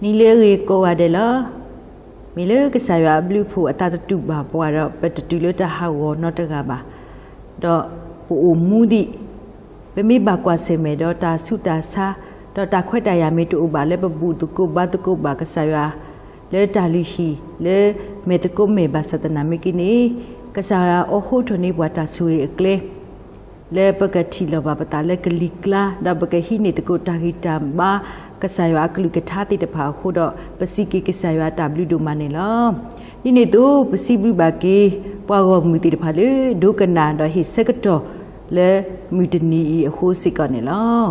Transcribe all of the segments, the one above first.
နံၤလၢအဂ့ၤကိးဂၤဒဲးလီၤ. မ့ၢ်လၢကစၢ်ယွၤအဘျုးအဖှိၣ်အသးတတူာ်ဘၣ်ပှၤဒီး ပတတုၤလၢတၢ်ဟးဂီၤနီတဂၤဘၣ်. ဒီးပအိၣ်မူဒံး, ပမ့ၢ်ဘၣ်ကွၢ်ဆၢၣ်မဲာ်ဒီးတၢ်ဆူးတၢ်ဆါ, ဒီးတၢ်ခွဲးတၢ်ယာ်မ့ၢ်တအိၣ်ဘၣ်လၢပဘူၣ်သကိးဘါသကိးဘၣ်ကစၢ်ယွၤ လၢတၢ်လုၢ်ဟံၣ် လၢမဲာ်သကိးမဲာ်ဘၣ်ဆၣ်သနာ်မ့ၢ်က့န့ၣ်, ကစၢ်ယွၤအိးထီၣ်ထီန့ၢ်ပှၤတၢ်ဆိၣ်ဂ့ၤအကျဲ လၢပကထံၣ်လိာ်ဘၣ်ပသးလၢကလံၤကျါ, ဒီးပကဟံးန့ၢ်သကိးတၢ်ဂံၢ်တၢ်ဘါ ကစၢ်ယွၤအကလုၢ်ကထါသ့ၣ်တဖၣ်အဃိဒီး ပစံးက့ၤကစၢ်ယွၤတၢ်ဘျုးဒိၣ်မးန့ၣ်လီၤ. ဒ်န့ၣ်အသိး ပစံးဘျုးဘၣ်က့ၤ ပှၤဂီၢ်မုၢ်သ့ၣ်တဖၣ်လၢ ဒိကနၣ်ဒီးဟ့ၣ်ဆၢကတီၢ်လၢမုၢ်တနံၤအံၤအဃိစ့ၢ်ကီးန့ၣ်လီၤ.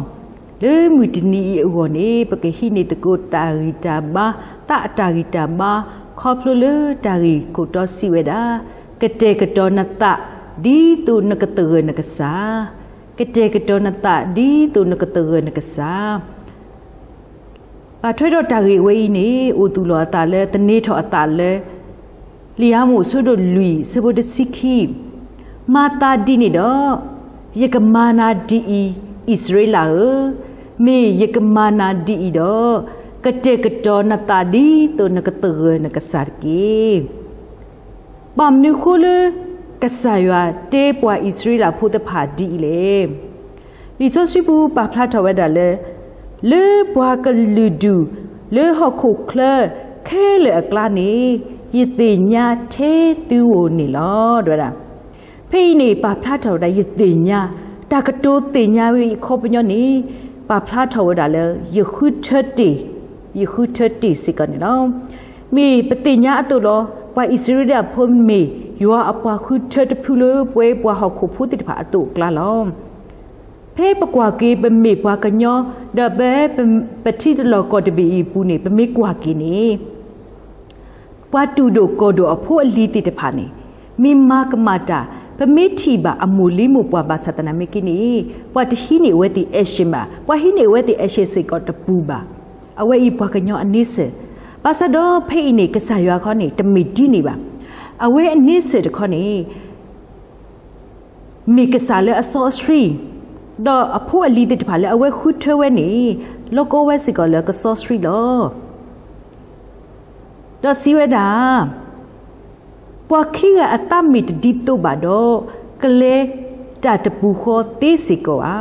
လၢမုၢ်တနံၤအံၤအဂီၢ်န့ၣ် ပကဟံးန့ၢ်သကိးတၢ်ဂံၢ်တၢ်ဘါ, သးအတၢ်ဂံၢ်တၢ်ဘါ, ခီဖျိလၢတၢ်ဂ့ၢ်ခိၣ်တီစံးဝဲဒၣ်, ကတဲာ်ကတီၤနသး ဒ်သိးနကသဂၢၢ်နကစၢ်, ကတဲာ်ကတီၤနသး ဒ်သိးနကသဂၢၢ်နကစၢ် ဘၣ်ထွဲဒီးတၢ်ဂ့ၢ်ဝဲအံၤန့ၣ် အိၣ်သူၣ်လီၤအသးလၢ သန့ၤထီၣ်အသးလၢ လံာ်ဧမိၣ်အဆၢဒိၣ်လွံၢ် အဆၢဖိတဆံခံ, မၤသးဒ်န့ၣ်ဒီး, ယကမၤနၤဒ်အံၤ, အံၣ်စရ့လးဧၢ, မ့ၢ်ယကမၤနၤဒ်အံၤဒီး, ကတဲာ်ကတီၤနသးဒ်သိးနကသဂၢၢ်နကစၢ်တက့ၢ်. ဘၣ်မနုၤဃိလၢ ကစၢ်ယွၤတဲပှၤအံၣ်စရ့လးဖိတဖၣ်ဒ်အံၤလဲၣ်. လံာ်စီဆှံပူၤပာ်ဖျါထီၣ်ဝဲဒၣ်လၢ လၢပှၤကလုာ်ဒူၣ် လၢဟီၣ်ခိၣ်ချၢခဲလၢာ်အကျါန့ၣ် ယသ့ၣ်ညါထဲသုဧိၤန့ၣ်လီၤ တဲဝဲဒၣ်. ဖဲအံၤန့ၣ် ပာ်ဖျါထီၣ်ဝဲဒၣ် ယသ့ၣ်ညါ, တၢ်ကတိၤသ့ၣ်ညါဝဲအံၤအခီပညီန့ၣ် ပာ်ဖျါထီၣ်ဝဲဒၣ်လၢ ယဃုထၢတ့ၢ်, ယဃုထၢတ့ၢ်စ့ၢ်ကီးန့ၣ်လီၤ. မ့ၢ်ပသ့ၣ်ညါအသိးလီၤ. ပှၤအံၣ်စရ့လးဖိမ့ၢ်ယွၤအပှၤဃုထၢတဖုလၢ ပဝဲပှၤဟီၣ်ခိၣ်ဖိသ့ၣ်တဖၣ်အသိးအကျါလီၤ. ဖဲပကွၢ်က့ၤပမ့ၢ်ပှၤကညီ ဒီးပ ပထံတလီၢ်ကီၢ်တဘ့ၣ်အံၤအပူၤန့ၣ် ပမ့ၢ်ကွၢ်က့ၤန့ၣ် ပှၤတူၢ်ဒိၣ်ကီၢ်ဒိၣ်အဖိအလံၤသ့ၣ်တဖၣ်န့ၣ် မ့ၢ်မၤကမၣ်တၢ် ပမ့ၢ်ထံၣ်ဘၣ်အမိၢ်လံၤမိၢ်ပှၢ်ဘၣ်ဆၣ်သနာ်မ့ၢ်က့န့ၣ် ပှၤတဟံးန့ၢ်အဝဲသ့ၣ် action ဘၣ်, ပှၤဟံးန့ၢ်အဝဲသ့ၣ် action စ့ၢ်ကီးတပူၤဘၣ်. အဝဲအံၤပှၤကညီအန့ဆၢၣ်, ဘၣ်ဆၣ်ဒီးဖဲအံၤန့ၣ် ကစၢ်ယွၤခီန့ၣ် တမ့ၢ်ဒ်န့ၣ်ဘၣ်. အဝဲအန့ဆၢၣ်တခီန့ၣ် မ့ၢ်ကစၢ်လၢအစီဆှံ, ဒီးအဖိအလံၤသ့ၣ်တဖၣ်လၢအဝဲဃုထၢဝဲန့ၣ် လီၤကီဝဲစ့ၢ်ကီးလၢကစီဆှံလီၤ. ဒီးစံးဝဲဒၣ်, ပှၤခံဂၤအသးမ့ၢ်တဒ်သိးဘၣ်ဒီး, ကလဲၤတၢ်တပူၤဃီသ့စ့ၢ်ကီးဧါ.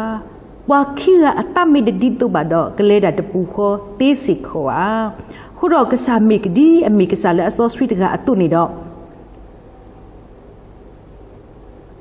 ပှၤခံဂၤအသးမ့ၢ်တဒ်သိးဘၣ်ဒီး ကလဲၤတၢ်တပူၤဃီသ့စ့ၢ်ကီးဧါ. အဃိဒီးကစၢ်မ့ၢ်ကဒ်အမ့ၢ်ကစၢ်လၢအစီဆှံတဂၤအသိးန့ၣ်ဒီး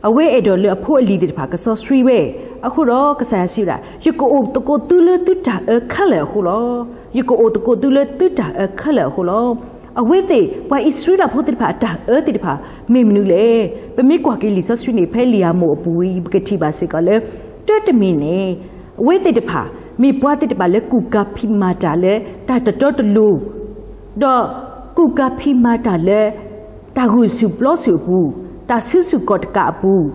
အဝဲအဲၣ်ဒိးလၢအဖိအလံၤသ့ၣ်တဖၣ်ကစီဆှံဝဲ, အဃိဒီးကစၢ်ယွၤစံးဝဲဒၣ်, ယကအိၣ်သကိးသုလၢသုတၢ်အၢခဲလၢာ်အဃိလီၤ. ယကအိၣ်သကိးသုလၢသုတၢ်အၢခဲလၢာ်အဃိလီၤ. အဝဲသ့ၣ် ပှၤအံၣ်စရ့လးဖိသ့ၣ်တဖၣ်အတၢ်အၢသ့ၣ်တဖၣ် မ့ၢ်မနုၤလဲၣ်. ပမ့ၢ်ကွၢ်က့ၤလံာ်စီဆှံန့ၣ် ဖဲလံာ်ဧမိၣ်အပူၤဝံၤ ပကထံၣ်ဘၣ်စ့ၢ်ကီးလၢ တၢ်တမံၤန့ၣ် အဝဲသ့ၣ်တဖၣ် မ့ၢ်ပှၤသ့ၣ်တဖၣ်လၢကူၣ်ကၤဖံးမၤတၢ်လၢတၢ်တတီတလိၤ ဒီးကူၣ်ကၤဖံးမၤတၢ်လၢ တၢ်ဂုာ်ဆူၣ်ပျီဆူၣ်အပူၤ, တၢ်ဆူးဆူၣ်ကီၢ်တကးအပူၤ,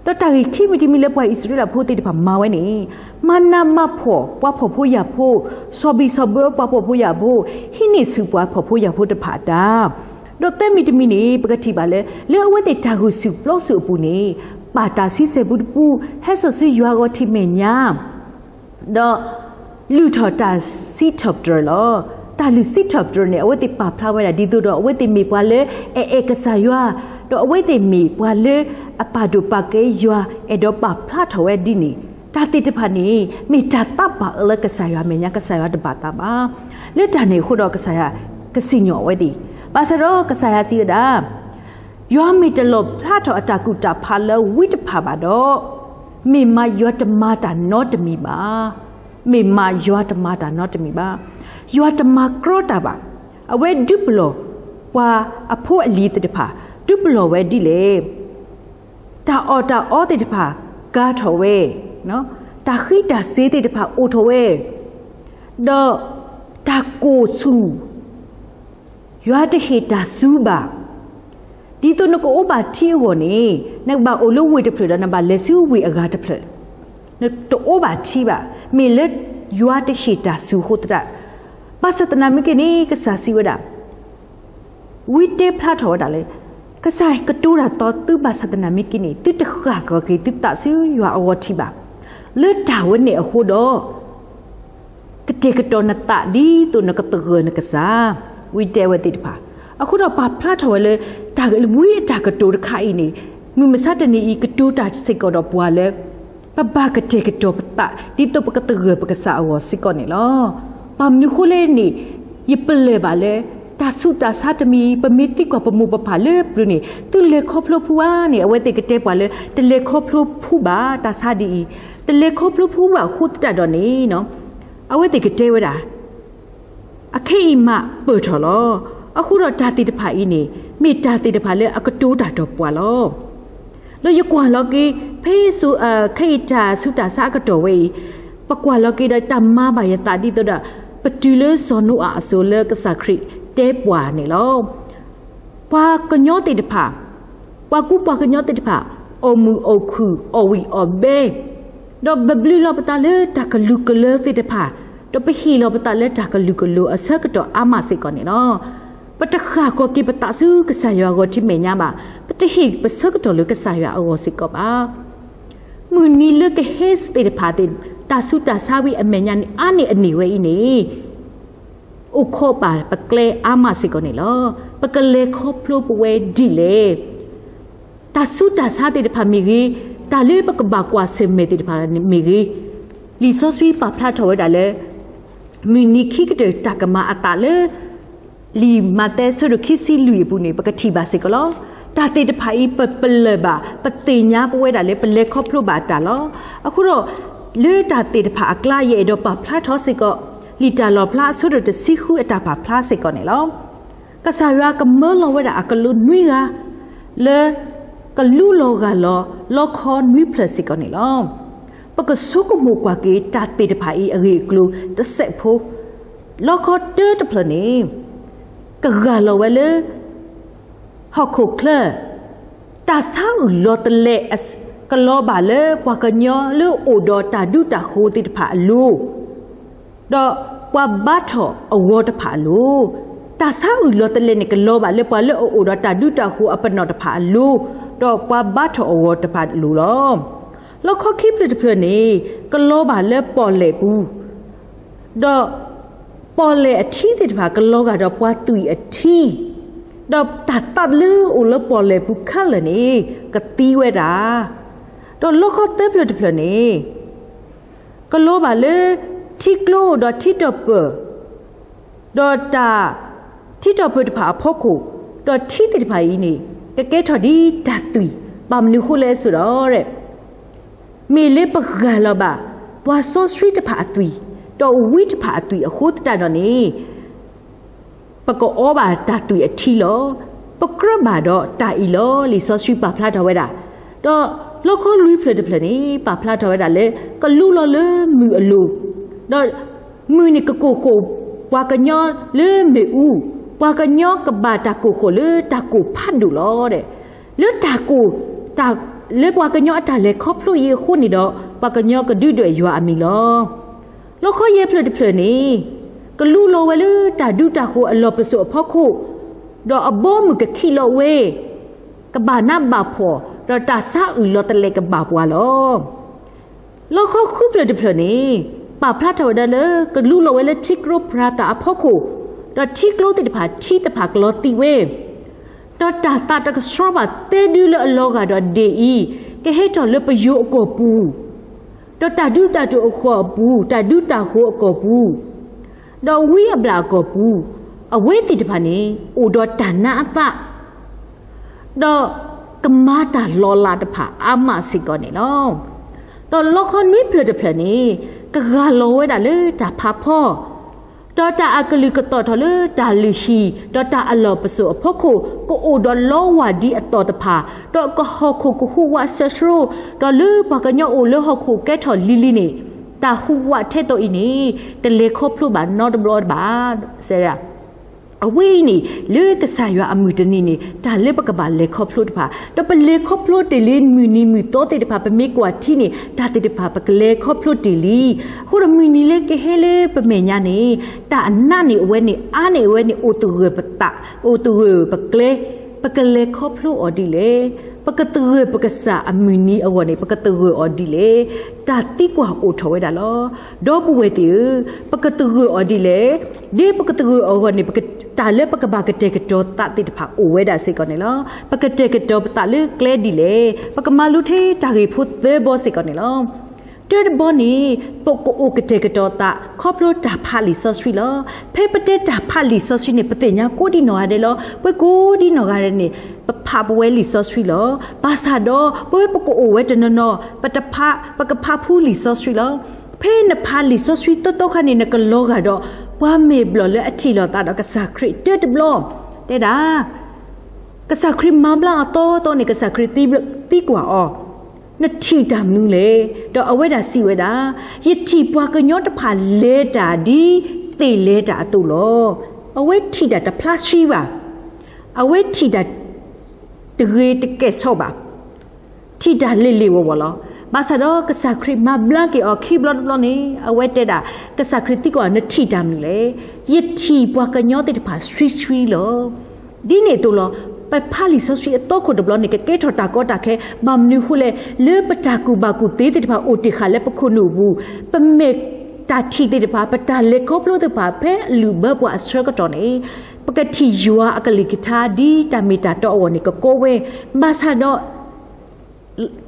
ဒီးတၢ်ဂ့ၢ်ခံမံၤတမံၤလၢပှၤအံၣ်စရ့လးဖိသ့ၣ်တဖၣ်မၤဝဲန့ၣ်, မၤနးမၤဖှီၣ်ပှၤဖှီၣ်ဖိယာ်ဖိ, စီၤဘံၣ်စီၤဘၢပှၤဖှီၣ်ဖိယာ်ဖိ, ဟံးန့ၢ်ဆူၣ်ပှၤဖှီၣ်ဖိယာ်ဖိတဖၣ်အတၢ် ဒီးသၢမံၤတမံၤန့ၣ် ပကထံၣ်ဘၣ်လၢ လၢအဝဲသ့ၣ်တၢ်ဂုာ်ဆူၣ်ပျီဆူၣ်အပူၤန့ၣ်, ပာ်တၢ်ဆံဆဲၣ်ပူတပူ, ဟဲစိာ်ဆူယွၤအဂီၢ်ထံးမဲာ်ညါ ဒီးလုၢ်ထီၣ်တၢ်စံးထီၣ်ပတြၢၤလီၤ. တၢ်လုၢ်စံးထီၣ်ပတြၢၤန့ၣ် အဝဲသ့ၣ်ပာ်ဖျါဝဲဒၣ်ဒ်သိးဒီး အဝဲသ့ၣ်မ့ၢ်ပှၤလၢအအဲၣ်ကစၢ်ယွၤ, ဒီးအဝဲသ့ၣ်မ့ၢ်ပှၤလၢအပာ်ဒိၣ်ပာ်ကဲယွၤ အဲၣ်ဒိးပာ်ဖျါထီၣ်ဝဲဒ်န့ၣ်, တၢ်သ့ၣ်တဖၣ်န့ၣ် မ့ၢ်တၢ်သးပာ်အၢလၢကစၢ်ယွၤမဲာ်ညါ ကစၢ်ယွၤတဘၣ်သးဘၣ်. လၢတၢ်န့ၣ်အဃိဒီးကစၢ်ယွၤကစံၣ်ညီၣ်အဝဲသ့ၣ်, ဘၣ်ဆၣ်ဒီးကစၢ်ယွၤစံးဝဲဒၣ် ယွၤမ့ၢ်တလီၣ်ဖျါထီၣ်အတၢ်ကူၣ်တၢ်ဖးလၢဝံတဖၣ်ဘၣ်ဒီး, မ့ၢ်မးယွၤတမၤတၢ်နီတမံၤဘၣ်. မ့ၢ်မးယွၤတမၤတၢ်နီတမံၤဘၣ်. ယွၤတမၤကြီတၢ်ဘၣ်. အဝဲဒုးပလီၢ်ပှၤအဖိအလံၤသ့ၣ်တဖၣ်, ဒုးပလီၢ်ဝဲဒ်လဲၣ်. တၢ်အီၣ်တၢ်အီသ့ၣ်တဖၣ်ကၤထီၣ်ဝဲ, တၢ်ဃံတၢ်စ့ၤသ့ၣ်တဖၣ်အိၣ်ထီၣ်ဝဲ, ဒီးတၢ်ကိၢ်ဆူၣ် ယွၤတဟ့ၣ်တၢ်ဆူဘၣ်. ဒ်သိးနကအိၣ်ဘၣ်ထံအဂီၢ်န့ၣ်, နကဘၣ်အိၣ်လၢဝ့ၢ်တဖျၢၣ်ဒီးနဘၣ်လဲၤဆူဝ့ၢ်အဂၤတဖျၢၣ်, နတအိၣ်ဘၣ်ထံဘၣ်, မ့ၢ်လၢယွၤတဟ့ၣ်တၢ်ဆူအဃိသတး. ဘၣ်ဆၣ်သနာ်မ့ၢ်က့န့ၣ် ကစၢ်စံးဝဲဒၣ် ဝံတဲဖျါထီၣ်ဝဲဒၣ်လၢ ကစၢ်ကတိၤတၢ်သီသုဘၣ်ဆၣ်သနာ်မ့ၢ်က့န့ၣ် သုတဃၣ်ကီၤက့ၤသုသးဆူယွၤအဂီၢ်ထံးဘၣ်. လၢတၢ်ဝဲန့ၣ်အဃိဒီး ကတဲာ်ကတီၤနသးဒ်သိးနကသဂၢၢ်နကစၢ်, ဝံတဲဝဲသ့ၣ်တဖၣ်. အဃိဒီးပာ်ဖျါထီၣ်ဝဲလၢ တၢ်ဝံအတၢ်ကတိၤတခါအံၤန့ၣ် မုၢ်မဆါတနံၤအံၤ ကတိၤတၢ်စ့ၢ်ကီးဒီးပှၤလၢ ပဘၣ်ကတဲာ်ကတီၤပသး ဒ်သိးပကသဂၢၢ်ပကစၢ်အဂီၢ်စ့ၢ်ကီးန့ၣ်လီၤ. ဘၣ်မနုၤဃိလဲၣ်န့ၣ် ယပလၢၢ်ဘၣ်လၢ တၢ်ဆူးတၢ်ဆါတမံၤ ပမ့ၢ်သံကွၢ်ပမိၢ်ပပၢ်လၢပျၢၤန့ၣ် သုလဲၤခီဖျိဖူဧါန့ၣ် အဝဲသ့ၣ်ကတဲပှၤလၢ တလဲၤခီဖျိဖူဘၣ်တၢ်ဆါဒ်အံၤ, တလဲၤခီဖျိဖူဘၣ်အဃိသတးဒီးန့ၣ် အဝဲသ့ၣ်ကတဲဝဲဒၣ် အခဲအံၤမးပၢၢ်ထီၣ်လီၤ. အဃိဒီးတၢ်သ့ၣ်တဖၣ်အံၤန့ၣ် မ့ၢ်တၢ်သ့ၣ်တဖၣ်လၢအကတိၤတၢ်ဒီးပှၤလီၤ. ဒီးယကွၢ်လီၤက့ၤ ဖဲ ခဲအံၤတၢ်ဆူးတၢ်ဆါအကတီၢ်ဝဲအံၤ ပကွၢ်လီၤက့ၤဒီးတၢ်မၤဘၣ်ယသးဒ်သိးဒီး ပတုၤလၢစီၤနိအၤအစိၤလၢကစၢ်ခရံာ်တဲပှၤန့ၣ်လီၤ. ပှၤကညီသ့ၣ်တဖၣ် ပှၤကူပှၤကညီသ့ၣ်တဖၣ် အီၣ်မုာ်အီၣ်ခုၣ် အီၣ်ဝံၣ်အီၣ်ဘဲ ဒီးပဘျုးလီၤပသးလၢတၢ်ကလုာ်ကလၢသ့ၣ်တဖၣ်, ဒီးပဟ့ၣ်လီၤပသးလၢတၢ်ကလုာ်ကလၢအဆၢကတီၢ်အါမးစ့ၢ်ကီးန့ၣ်လီၤ. ပတဃၣ်ကီၢ်က့ၤပသးဆူကစၢ်ယွၤအဂီၢ်ထဲမဲာ်ညါဘၣ်, ပတဟ့ၣ်ပဆၢကတီၢ်လၢကစၢ်ယွၤအဂီၢ်စ့ၢ်ကီးဘၣ်. မုၢ်နံၤလၢကဟဲသ့ၣ်တဖၣ်သ့ၣ် တၢ်ဆူးတၢ်ဆါဝံၤအမဲာ်ညါန့ၣ် အါန့ၢ်အန့ၢ်ဝဲအံၤန့ၣ် အိၣ်ခိးပာ်ပကျဲအါမးစ့ၢ်ကီးန့ၣ်လီၤ. ပကလဲၤခီဖျိပဝဲဒ်လဲၣ်. တၢ်ဆူးတၢ်ဆါသ့ၣ်တဖၣ်မ့ၢ်ဂ့ၤ, တၢ်လၢပကဘၣ်ကွၢ်ဆၢၣ်မဲာ်သ့ၣ်တဖၣ်မ့ၢ်ဂ့ၤ, လံာ်စီဆှံပာ်ဖျါထီၣ်ဝဲဒၣ်လၢ မုၢ်နံၤခံကတၢၢ်တၢ်ကမၤအသးလၢ လံာ်မးသဲအဆၢဒိၣ်ခံဆံလွံၢ်အပူၤန့ၣ် ပကထံၣ်ဘၣ်စ့ၢ်ကီးလီၤ. တၢ်သ့ၣ်တဖၣ်အံၤ ပပလၢၢ်ဘၣ် ပသ့ၣ်ညါပဝဲဒၣ်လၢပလဲၤခီဖျိဘၣ်တၢ်လီၤ. အဃိဒီး လၢတၢ်သ့ၣ်တဖၣ်အကျါ ယအဲၣ်ဒိးပာ်ဖျါထီၣ်စ့ၢ်ကီး လံာ်တၢ်လီၣ်ဖျါအဆၢဒိၣ်တဆံဃုအတၢ်ပာ်ဖျါစ့ၢ်ကီးန့ၣ်လီၤ. ကစၢ်ယွၤကမၢလီၤဝဲဒၣ်အကလူးနွံဂၤ လၢ ကလူလီၤဂၢ်လီၤ လီခီနွံဖျၢၣ်စ့ၢ်ကီးန့ၣ်လီၤ. ပကဆိကမိၣ်ကွၢ်က့ၤတၢ်သ့ၣ်တဖၣ်အံၤအဂ့ၢ်အကျိၤတစဲးဖိ, လီခီတၢတဖျၢၣ်န့ၣ် ကဂၢ်လီၤဝဲလၢ ဟီၣ်ခိၣ်ချၢ, တၢ်ဆါအုၣ်လီၤတလဲး ကလီၤဘၣ်လၢပှၤကညီလၢအိၣ်ဒီးတၢ်ဒူတၢ်ဃိၤသ့ၣ်တဖၣ်အလိၤ ဒီးပှၤဘါထီၣ်အဂီၤတဖၣ်အလိၤ, တၢ်ဆါအုၣ်လီၤတလဲးန့ၣ် ကလီၤဘၣ်လၢပှၤလၢအအိၣ်ဒီးတၢ်ဒူတၢ်ဃိၤအပနီၣ်တဖၣ်အလိၤ, ဒီးပှၤဘါထီၣ်အဂီၤတဖၣ်အလိၤလီၤ. လီခီခံဖျၢၣ်တဖျၢၣ်န့ၣ် ကလီၤဘၣ်လၢပီၣ်လဲၣ်ပူၤ ဒီးပီၣ်လဲၣ်အထံသ့ၣ်တဖၣ် ကလီၤဂာ်ဒီးပှၤသွံၣ်အထံ, ဒီးတၢ်သးလၢအိၣ်လၢပီၣ်လဲၣ်ပူၤခဲလၢာ်န့ၣ် ကသံဝဲဒၣ်, ဒီးလီခီသၢဖျၢၣ်တဖျၢၣ်န့ၣ် ကလီၤဘၣ်လၢ ထံကျိဒီးထံတီၢ်ပၢၢ်, ဒီးတၢ် ထံတီၢ်ပၢၢ်တဖၣ်အဖီခိၣ်, ဒီးထံသ့ၣ်တဖၣ်အံၤန့ၣ် ကကဲထီၣ်ဒ်တၢ်သွံၣ်, ဘၣ်မနုၤဃိလဲၣ်အစိဒီး မ့ၢ်လၢပဂၢ်လီၤဘၣ် ပှၤစီဆှံတဖၣ်အသွံၣ်, ဒီးဝံတဖၣ်အသွံၣ်အဃိသတးဒီးန့ၣ် ပကအီဘၣ်တၢ်သွံၣ်အထံလီၤ. ပကြၢးဘၣ်ဒီးတၢ်အံၤလီၤ. လံာ်စီဆှံပာ်ဖျါထီၣ်ဝဲဒၣ်, ဒီးလီခီလွံၢ်ဖျၢၣ်တဖျၢၣ်န့ၣ် ပာ်ဖျါထီၣ်ဝဲဒၣ်လၢ ကလူလီၤလၢမုၢ်အလိၤ, ဒီးမုၢ်န့ၣ်ကကိၢ်ဃိၣ်ပှၤကညီလၢမ့ၣ်အူ, ပှၤကညီကဘၣ်တၢ်ကိၢ်ဃိၣ်လၢတၢ်ကိၢ်ဖးဒိၣ်လီၤ. လၢတၢ်ကိၢ်, လၢပှၤကညီအတၢ်လဲၤခီဖျိအံၤအဃိန့ၣ်ဒီး ပှၤကညီကဒုးဒွဲၣ်ယွၤအမံၤလီၤ. လီခီယဲၢ်ဖျၢၣ်တဖျၢၣ်န့ၣ် ကလူလီၤဝဲလၢတၢ်ဒူတၢ်ဃိၤအလီၢ်ပစိာ်အဖီခိၣ်, ဒီးအဘီအမုၢ်ကခံးလီၤဝဲ, ကဘၣ်နးဘၣ်ဖှီၣ်, ဒီးတၢ်ဆါအုၣ်လီၤတလဲးကဘၣ်ပှၤလီၤ. လီခီဃုဖျၢၣ်တဖျၢၣ်န့ၣ် ပာ်ဖျါထီၣ်ဝဲဒၣ်လၢ ကလူလီၤဝဲလၢထံကျိပြၤသးအဖီခိၣ်, ဒီးထံကျိသ့ၣ်တဖၣ်ထံသ့ၣ်တဖၣ်ကလီၤသံးဝဲ, ဒီးတၢ်သးတကဆှီဘၣ်သၢဒုလၢအလီၤဂာ်ဒီးဒ့ၣ်အံၤ, ကဟဲထီၣ်လၢပယိၤအကီၢ်ပူၤ, ဒီးတၢ်ဒူတၢ်ဃိၤအကီၢ်ပူၤ, တၢ်ဒူတၢ်ဃိၤအကီၢ်ပူၤ, ဒီးဝံအဘျၣ်အကီၢ်ပူၤ, အဝဲသ့ၣ်တဖၣ်န့ၣ် အိၣ်ဒီးတၢ်နးအသး ဒီးကမၤတၢ်လီၤလးတဖၣ်အါမးစ့ၢ်ကီးန့ၣ်လီၤ. ဒီးလီခီနွံဖျၢၣ်တဖျၢၣ်န့ၣ် ကဂၢ်လီၤဝဲဒၣ်လၢတၢ်ဖးဖီ, ဒီးတၢ်အကလုၢ်ကသီၣ်ထီၣ်လၢတၢ်လုၢ်ဟံၣ်, ဒီးတၢ်အလီၢ်ပစိာ်အဖီခိၣ် ကအိၣ်ဒီးလီဝၢ်ဒ်အသီၣ်တဖၣ်, ဒီးကဟီၣ်ခိၣ်ကဟူးဝးဆၢဆှိ, ဒီးလၢပှၤကညီအိၣ်လၢဟီၣ်ခိၣ်ကဲထီၣ်လံၤလံၤန့ၣ်, တၢ်ဟူးဝးထဲသိးအံၤန့ၣ် တလဲၤခီဖျိဘၣ်နီတဘျီဘၣ်. အဝဲအံၤန့ၣ် လၢကစၢ်ယွၤအမုၢ်တနံၤန့ၣ် တၢ်လၢပကဘၣ်လဲၤခီဖျိတဖၣ်, ဒီးပလဲၤခီဖျိတ့ၢ်လံမုၢ်နံၤမုၢ်သီသ့ၣ်တဖၣ် ပမ့ၢ်ကွၢ်ထံန့ၣ် တၢ်သ့ၣ်တဖၣ်ပကလဲၤခီဖျိတ့ၢ်လံ. အဃိဒီးမုၢ်နံၤလၢကဟဲလၢပမဲာ်ညါန့ၣ် တၢ်အနးန့ၢ်အဝဲန့ၣ် အါန့ၢ်အဝဲန့ၣ် အိၣ်သဂၢၢ်ပသး, အိၣ်သဂၢၢ်ပကျဲ ပကလဲၤခီဖျိအီၤဒ်လဲၣ်. ပကသဂၢၢ်ပကစၢ်အမုၢ်နံၤအဂီၢ်န့ၣ် ပကသဂၢၢ်အီၤဒ်လဲၣ်. တၢ်သံကွၢ်အိၣ်ထီၣ်ဝဲဒၣ်လီၤ. ဒီပုၢ်ဝဲၢ်သ့ၣ်ဧၢ, ပကသဂၢၢ်အီၤဒ်လဲၣ်. ဒ်ပကသဂၢၢ်အီၤအဂီၢ်န့ၣ် တၢ်လၢပကဘၣ်ကတဲာ်ကတီၤသးသ့ၣ်တဖၣ်အိၣ်ဝဲဒၣ်စ့ၢ်ကီးန့ၣ်လီၤ. ပကတဲာ်ကတီၤပသးလၢကျဲဒ်လဲၣ်. ပကမၤလိထဲတၢ်ဂ့ၢ်ဖိသၢဘီစ့ၢ်ကီးန့ၣ်လီၤ. တၢတဘီန့ၣ် ပကအိၣ်ကတဲာ်ကတီၤသး ခီဖျိတၢ်ဖးလံာ်စီဆှံလီၤ. ဖဲပတဲတၢ်ဖးလံာ်စီဆှံန့ၣ် ပသ့ၣ်ညါကိးဒ်နီၢ်ဂၤဒဲးလီၤ. ပှၤကိးဒ်နီၢ်ဂၤဒဲးန့ၣ် ပဖးပဝဲလံာ်စီဆှံလီၤ. ဘၣ်ဆၣ်ဒီး ပဝဲပကအိၣ်ဝဲတနီၤနီၤ ပတဖး ပကဖးဖှူလံာ်စီဆှံလီၤ. ဖဲနဖးလံာ်စီဆှံသီသီခါန့ၣ် နကလီၤဂာ်ဒီး ပှၤမဲာ်ဘျီၣ်လၢအထံၣ်လိာ်သးဒီးကစၢ်ခရံာ်တၢတဘျီ တဲဒၣ် ကစၢ်ခရံာ်မၤဘျါအီၤသီသီန့ၣ် ကစၢ်ခရံာ်သံကွၢ်အီၤ, နထံၣ်တၢ်မနုၤလဲၣ်. ဒီးအဝဲဒၣ်စံးဝဲဒၣ်, ယထံၣ်ပှၤကညီတဖၣ်လဲၤတၢ်ဒ်သ့ၣ်လဲၤတၢ်အသိးလီၤ. အဝဲထံၣ်တၢ်တဖျါဆှံဘၣ်. အဝဲထံၣ်တၢ်တဂ့ၤတကဲၣ်ဆိးဘၣ်. ထံၣ်တၢ်လ့ၣ်လ့ၣ်ဝီၤဝီၤလီၤ. ဘၣ်ဆၣ်ဒီးကစၢ်ခရံာ်မၤဘျါက့ၤအီၤခံဘျီတဘျီန့ၣ် အဝဲတဲဒၣ်, ကစၢ်ခရံာ်သံကွၢ်အီၤ နထံၣ်တၢ်မနုၤလဲၣ်. ယထံၣ်ပှၤကညီသ့ၣ်တဖၣ်ဆှံဆှံလီၤ. ဒ်န့ၣ်အသိးလီၤ. ပဖးလံာ်စီဆှံအသီခိၣ်တဘျီန့ၣ် ကကဲထီၣ်တၢ်ကီတၢ်ခဲ, ဘၣ်မနုၤအဃိလဲၣ်, လၢပတၢ်ကူၣ်ဘၣ်ကူၣ်သ့သ့ၣ်တဖၣ်အိၣ်တ့ၢ်ဃာ်လၢပခိၣ်နူာ်အပူၤ, ပမဲာ်တၢ်ထံၣ်သ့ၣ်တဖၣ်, ပတၢ်လဲၤခီဖျိသ့ၣ်တဖၣ် ဖဲအလုၢ်ဘၢပှၤအဆၢကတီၢ်န့ၣ်, ပကထံၣ်ယွၤအကလုၢ်ကထါဒ်တၢ်မ့ၢ်တၢ်တီအဂီၢ်န့ၣ် ကကီဝဲ, ဘၣ်ဆၣ်ဒီး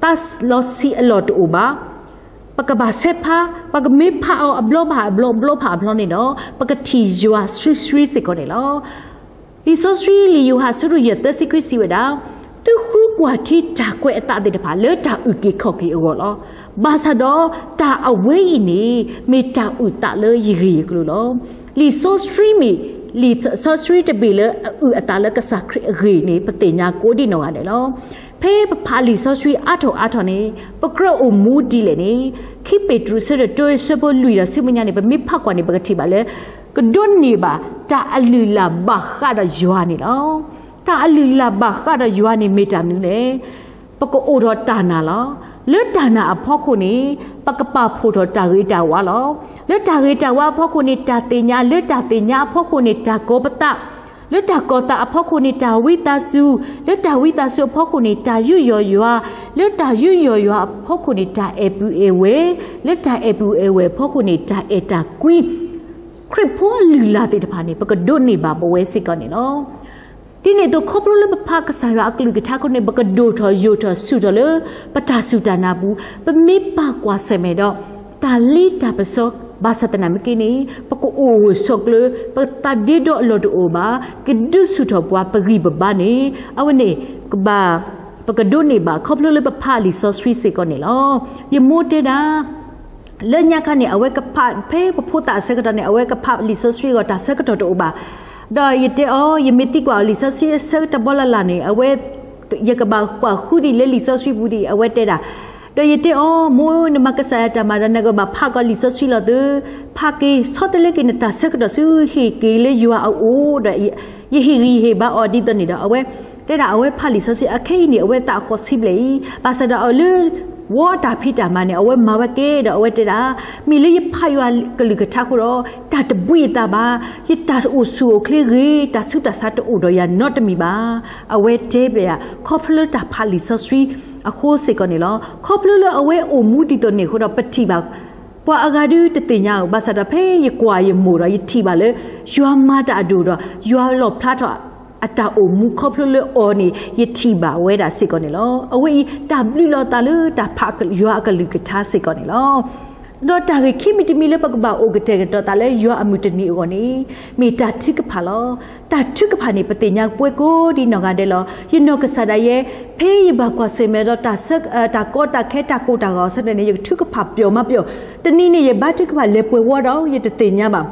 သးလီဆံးအလီၢ်တအိၣ်ဘၣ်. ပကဘၣ်ဆဲးဖး, ပကမ့ၢ်ဖးအီၤအဘျီဘၣ်အဘျီ ဘျီဖးအဘျီန့ၣ်ဒီး ပကထံၣ်ယွၤဆှံဆှံစ့ၢ်ကီးန့ၣ်လီၤ. လံာ်စီဆှံလံာ်ယိၤဟၣ်အဆၢဒိၣ်ယဲၢ်သၢဆံခွံစံးဝဲဒၣ်, သုဃုကွၢ်ထံတၢ်ကွဲးအသးသ့ၣ်တဖၣ် လၢတၢ်အုၣ်က့ၤခီၣ်က့ၤအဂီၢ်လီၤ. ဘၣ်ဆၣ်ဒီးတၢ်အဝဲအံၤန့ၣ် မ့ၢ်တၢ်အုၣ်သးလၢယဂ့ၢ်ယကျိၤလီၤ. လံာ်စီဆှံမ့ၢ်, လံာ်စီဆှံတဘ့ၣ်လၢအအုၣ်အသးလၢကစၢ်ခရံာ်အဂ့ၢ်န့ၣ် ပသ့ၣ်ညါကိးဒ်နီၢ်ဂၤဒဲးလီၤ. ဖဲပဖးလံာ်စီဆှံအါထီၣ်အါထီၣ်န့ၣ် ပကြၢးအိၣ်မူဒ်လဲၣ်န့ၣ်, ခံပ့းတရူးအဆၢဒိၣ်တၢအဆၢဖိလွံၢ်ဒီးဆူမဲာ်ညါန့ၣ် ပမ့ၢ်ဖးကွၢ်န့ၣ် ပကထံၣ်ဘၣ်လၢ ကဒိးန့ၢ်ဘၣ်တၢ်အလုၢ်အလၢ်ဘၣ်ဃးဒီးယွၤန့ၣ်လီၤ. တၢ်အလုၢ်အလၢ်ဘၣ်ဃးဒီးယွၤန့ၣ်မ့ၢ်တၢ်မနုၤလဲၣ်. ပကအိၣ်ဒီးတၢ်နာ်လီၤ. လၢတၢ်နာ်အဖီခိၣ်န့ၣ် ပကပာ်ဖှိၣ်ထီၣ်တၢ်ဂ့ၤတၢ်ဝါလီၤ. လၢတၢ်ဂ့ၤတၢ်ဝါအဖီခိၣ်န့ၣ် တၢ်သ့ၣ်ညါ, လၢတၢ်သ့ၣ်ညါအဖီခိၣ်န့ၣ် တၢ်ကီၤပသး, လၢတၢ်ကီၤသးအဖီခိၣ်န့ၣ် တၢ်ဝံသးစူၤ, လၢတၢ်ဝံသးစူၤအဖီခိၣ်န့ၣ် တၢ်ယူးယီၣ်ယွၤ, လၢတၢ်ယူးယီၣ်ယွၤအဖီခိၣ်န့ၣ် တၢ်အဲၣ်ပုၢ်အဲၣ်ဝဲၢ်, လၢတၢ်အဲၣ်ပုၢ်အဲၣ်ဝဲၢ်အဖီခိၣ်န့ၣ် တၢ်အဲၣ်တၢ်ကွံ. ခရံာ်ဖိအလုၢ်အလၢ်သ့ၣ်တဖၣ်န့ၣ် ပကဒိးန့ၢ်ဘၣ်ပဝဲစ့ၢ်ကီးန့ၣ်လီၤ. ဒ်န့ၣ်အသိး ခီဖျိလၢပဖးကစၢ်ယွၤအကလုၢ်ကထါအဃိန့ၣ် ပကဒိၣ်ထီၣ်ယိာ်ထီၣ်ဆူၣ်ထီၣ်လၢ ပတၢ်စူၢ်တၢ်နာ်ပူၤ, ပမ့ၢ်ပာ်ကွၢ်ဆၢၣ်မဲာ်ဒီး တၢ်လ့တၢ်ပစီဘၣ်ဆၣ်သနာ်က့န့ၣ် ပကအိၣ်ဂၢၢ်ဆိးကျၢၤ, ပသးဒ့ဒီအလီၢ်တအိၣ်ဘၣ်, ကဒုးဆူၣ်ထီၣ်ပှၤပဂံၢ်ပဘါန့ၣ် အဝဲန့ၣ် ကဘၣ် ပကဒိးန့ၢ်ဘၣ် ခီဖျိလၢပဖးလံာ်စီဆှံစ့ၢ်ကီးန့ၣ်လီၤ. ယမိၢ်တဲဒၣ် လၢညါခါန့ၣ် အဝဲကဖး ဖဲပဖိသၣ်အဆၢကတီၢ်န့ၣ် အဝဲကဖးလံာ်စီဆှံအဂီၢ် တၢ်ဆၢကတီၢ်တအိၣ်ဘၣ်. ဒီးယတဲအီၤ ယမ့ၢ်သံကွၢ်အီၤလံာ်စီဆှံအဆၢကတီၢ်ဘီလၢ်လၢ်န့ၣ် အဝဲ ယကဘၣ်ကွၢ်ဃုဒံးလၢလံာ်စီဆှံပူၤဒံး အဝဲတဲဒၣ်. ဒီးယတဲအီၤ မိၢ် နမၤကစၢ်ယွၤတၢ်မၤဒီး နကဘၣ်ဖးကီးလံာ်စီဆှံလီၤသု, ဖးက့ၤဆီတလဲက့ၤနတၢ်ဆၢကတီၢ်ဆူ ဟ့ၣ်က့ၤလၢယွၤအအိၣ်ဒီး ယဟ့ၣ်ဂံၢ်ဟ့ၣ်ဘါအီၤဒ်သိးန့ၣ်ဒီး အဝဲ တဲဒၣ်အဝဲဖးလံာ်စီဆှံအခဲအံၤန့ၣ် အဝဲသးအဃီဆံဘျဲၣ်အံၤ ဘၣ်ဆၣ်ဒီးအလၢ ဝီတၢ်ဖံးတၢ်မၤန့ၣ် အဝဲမၤဝဲကဲဒီးအဝဲတဲဒၣ်, မ့ၢ်လၢယဖးယွၤကလုၢ်ကထါအဃိဒီး တၢ်တဘှံးအသးဘၣ်, ယတၢ်အိၣ်ဆူၣ်အိၣ်ချ့ဂ့ၤ တၢ်ဆူးတၢ်ဆါတအိၣ်ဒီးယၤနီတမံၤဘၣ်. အဝဲတဲဘၣ်ယၤ ခီဖျိလၢတၢ်ဖးလံာ်စီဆှံအဃိစ့ၢ်ကီးန့ၣ်လီၤ. ခီဖျိလၢအဝဲအိၣ်မူဒ်သိးန့ၣ်အဃိဒီး ပထံၣ်ဘၣ် ပှၤအဂၤဒုးတသ့ၣ်ညါဧိၤ ဘၣ်ဆၣ်ဒီးဖဲယကွၢ်ယမိၢ်ဒီး ယထံၣ်ဘၣ်လၢ ယွၤမၤတၢ်အဒိၣ်ဒီး ယွၤလီၣ်ဖျါထီၣ်အတၢ်အိၣ်မူခီဖျိလၢအီၤန့ၣ် ယထံၣ်ဘၣ်ဝဲဒၣ်စ့ၢ်ကီးန့ၣ်လီၤ. အဝဲအံၤ တၢ်ဘျုးလီၤသးလၢတၢ်ဖးယွၤအကလုၢ်ကထါစ့ၢ်ကီးန့ၣ်လီၤ. ဒီးတၢ်ဂ့ၢ်ခံမံၤတမံၤလၢပကဘၣ်အိၣ်ကတဲာ်ကတီၤသးလၢယွၤအမုၢ်တနံၤအဂီၢ်န့ၣ် မ့ၢ်တၢ်ထုကဖၣ်လီၤ. တၢ်ထုကဖၣ်န့ၣ် ပသ့ၣ်ညါပှဲၤကိးဒ်နီၢ်ဂၤဒဲးလီၤ. ယနီၢ်ကစၢ်ဒၣ်ယဲ ဖဲယဘၣ်ကွၢ်ဆၢၣ်မဲာ်ဒီး တၢ်ဆၢ တၢ်ကီတၢ်ခဲ တၢ်ကိၢ်တၢ်ဂီၤအဆၢကတီၢ်န့ၣ် ယကထုကဖၣ်ပျီမးပျီ, တနံၤန့ၣ် ယဘါထုကဖၣ်လဲၤပှဲၤဝီဒီး ယတသ့ၣ်ညါဘၣ်.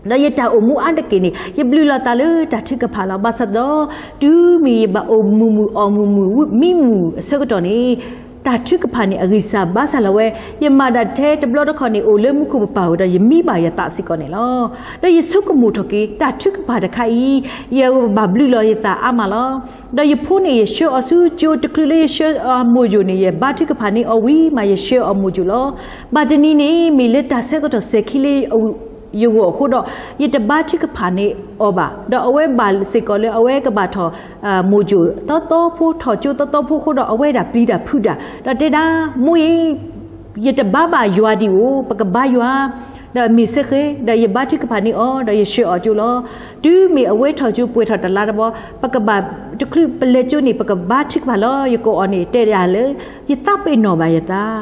ဒီးယတၢ်အိၣ်မူအါတက့ၢ်န့ၣ် ယဘျုးလီၤသးလၢတၢ်ထုကဖၣ်လီၤ. ဘၣ်ဆၣ်ဒီး တုၤမ့ၢ်ယဘၣ်အိၣ်မုာ်မုာ် အီၣ်မုာ်မုာ် မံမုာ်အဆၢကတီၢ်န့ၣ် တၢ်ထုကဖၣ်န့ၣ် အဂံၢ်စၢ်ဘါစၢ်လီၤဝဲ, ယမၤဒၣ်ထဲတဘျီတခီၣ်န့ၣ် အိၣ်လၢမူခိၣ်ပပၢ်ဧိၤဒီး ယမံဘၣ်ယသးစ့ၢ်ကီးန့ၣ်လီၤ. ဒီးယဆိကမိၣ်ထီၣ်က့ၤ တၢ်ထုကဖၣ်တခါအံၤ ယဘၣ်ဘျုးလီၤယသးအါမးလီၤ. ဒီးယဖိန့ၣ် ယဆှၢအီၤဆူကၠိတချုးလၢယဆှၢအမိၢ်ယိာ်န့ၣ် ယဘါထုကဖၣ်န့ၢ်အီၤဝံၤမး ယဆှၢအီၤမိၢ်ယိာ်လီၤ. ဘၣ်တနံၤန့ၣ် မ့ၢ်လၢတၢ်ဆၢကတီၢ်စဲၤခံလၢအ ယဂီၢ်အဃိဒီး ယတဘါထုကဖၣ်န့ၢ်အီၤဘၣ်. ဒီးအဝဲဘၣ်စ့ၢ်ကီးလၢအဝဲကဘၣ်ထီၣ် မိၢ်ကၠိၣ်သီသီဖိ ထီၣ်ကၠိသီသီဖိအဃိဒီး အဝဲဒၣ်ပျံၤတၢ်ဖုးတၢ် ဒီးတဲဒၣ် မိၢ်အံၤ ယတဘါဘၣ်ယွၤဒံးဧိၤ, ပကဘါယွၤ, ဒီးမ့ၢ်စ့ၢ်ကီး ဒီးယဘါထုကဖၣ်န့ၢ်အီၤ ဒီးယဆှၢအီၤကၠိလီၤ. တုၤမ့ၢ်အဝဲထီၣ်ကၠိပှဲၤထီၣ်တလါတဘျီ ပကဘၣ်တချုးပလဲၤကၠိန့ၣ် ပကဘါထုကဖၣ်လီၤ. ယကိးအီၤန့ၣ် တဲဒၣ်လၢ ယသးပ့ၤနီၣ်ဘၣ်ယသး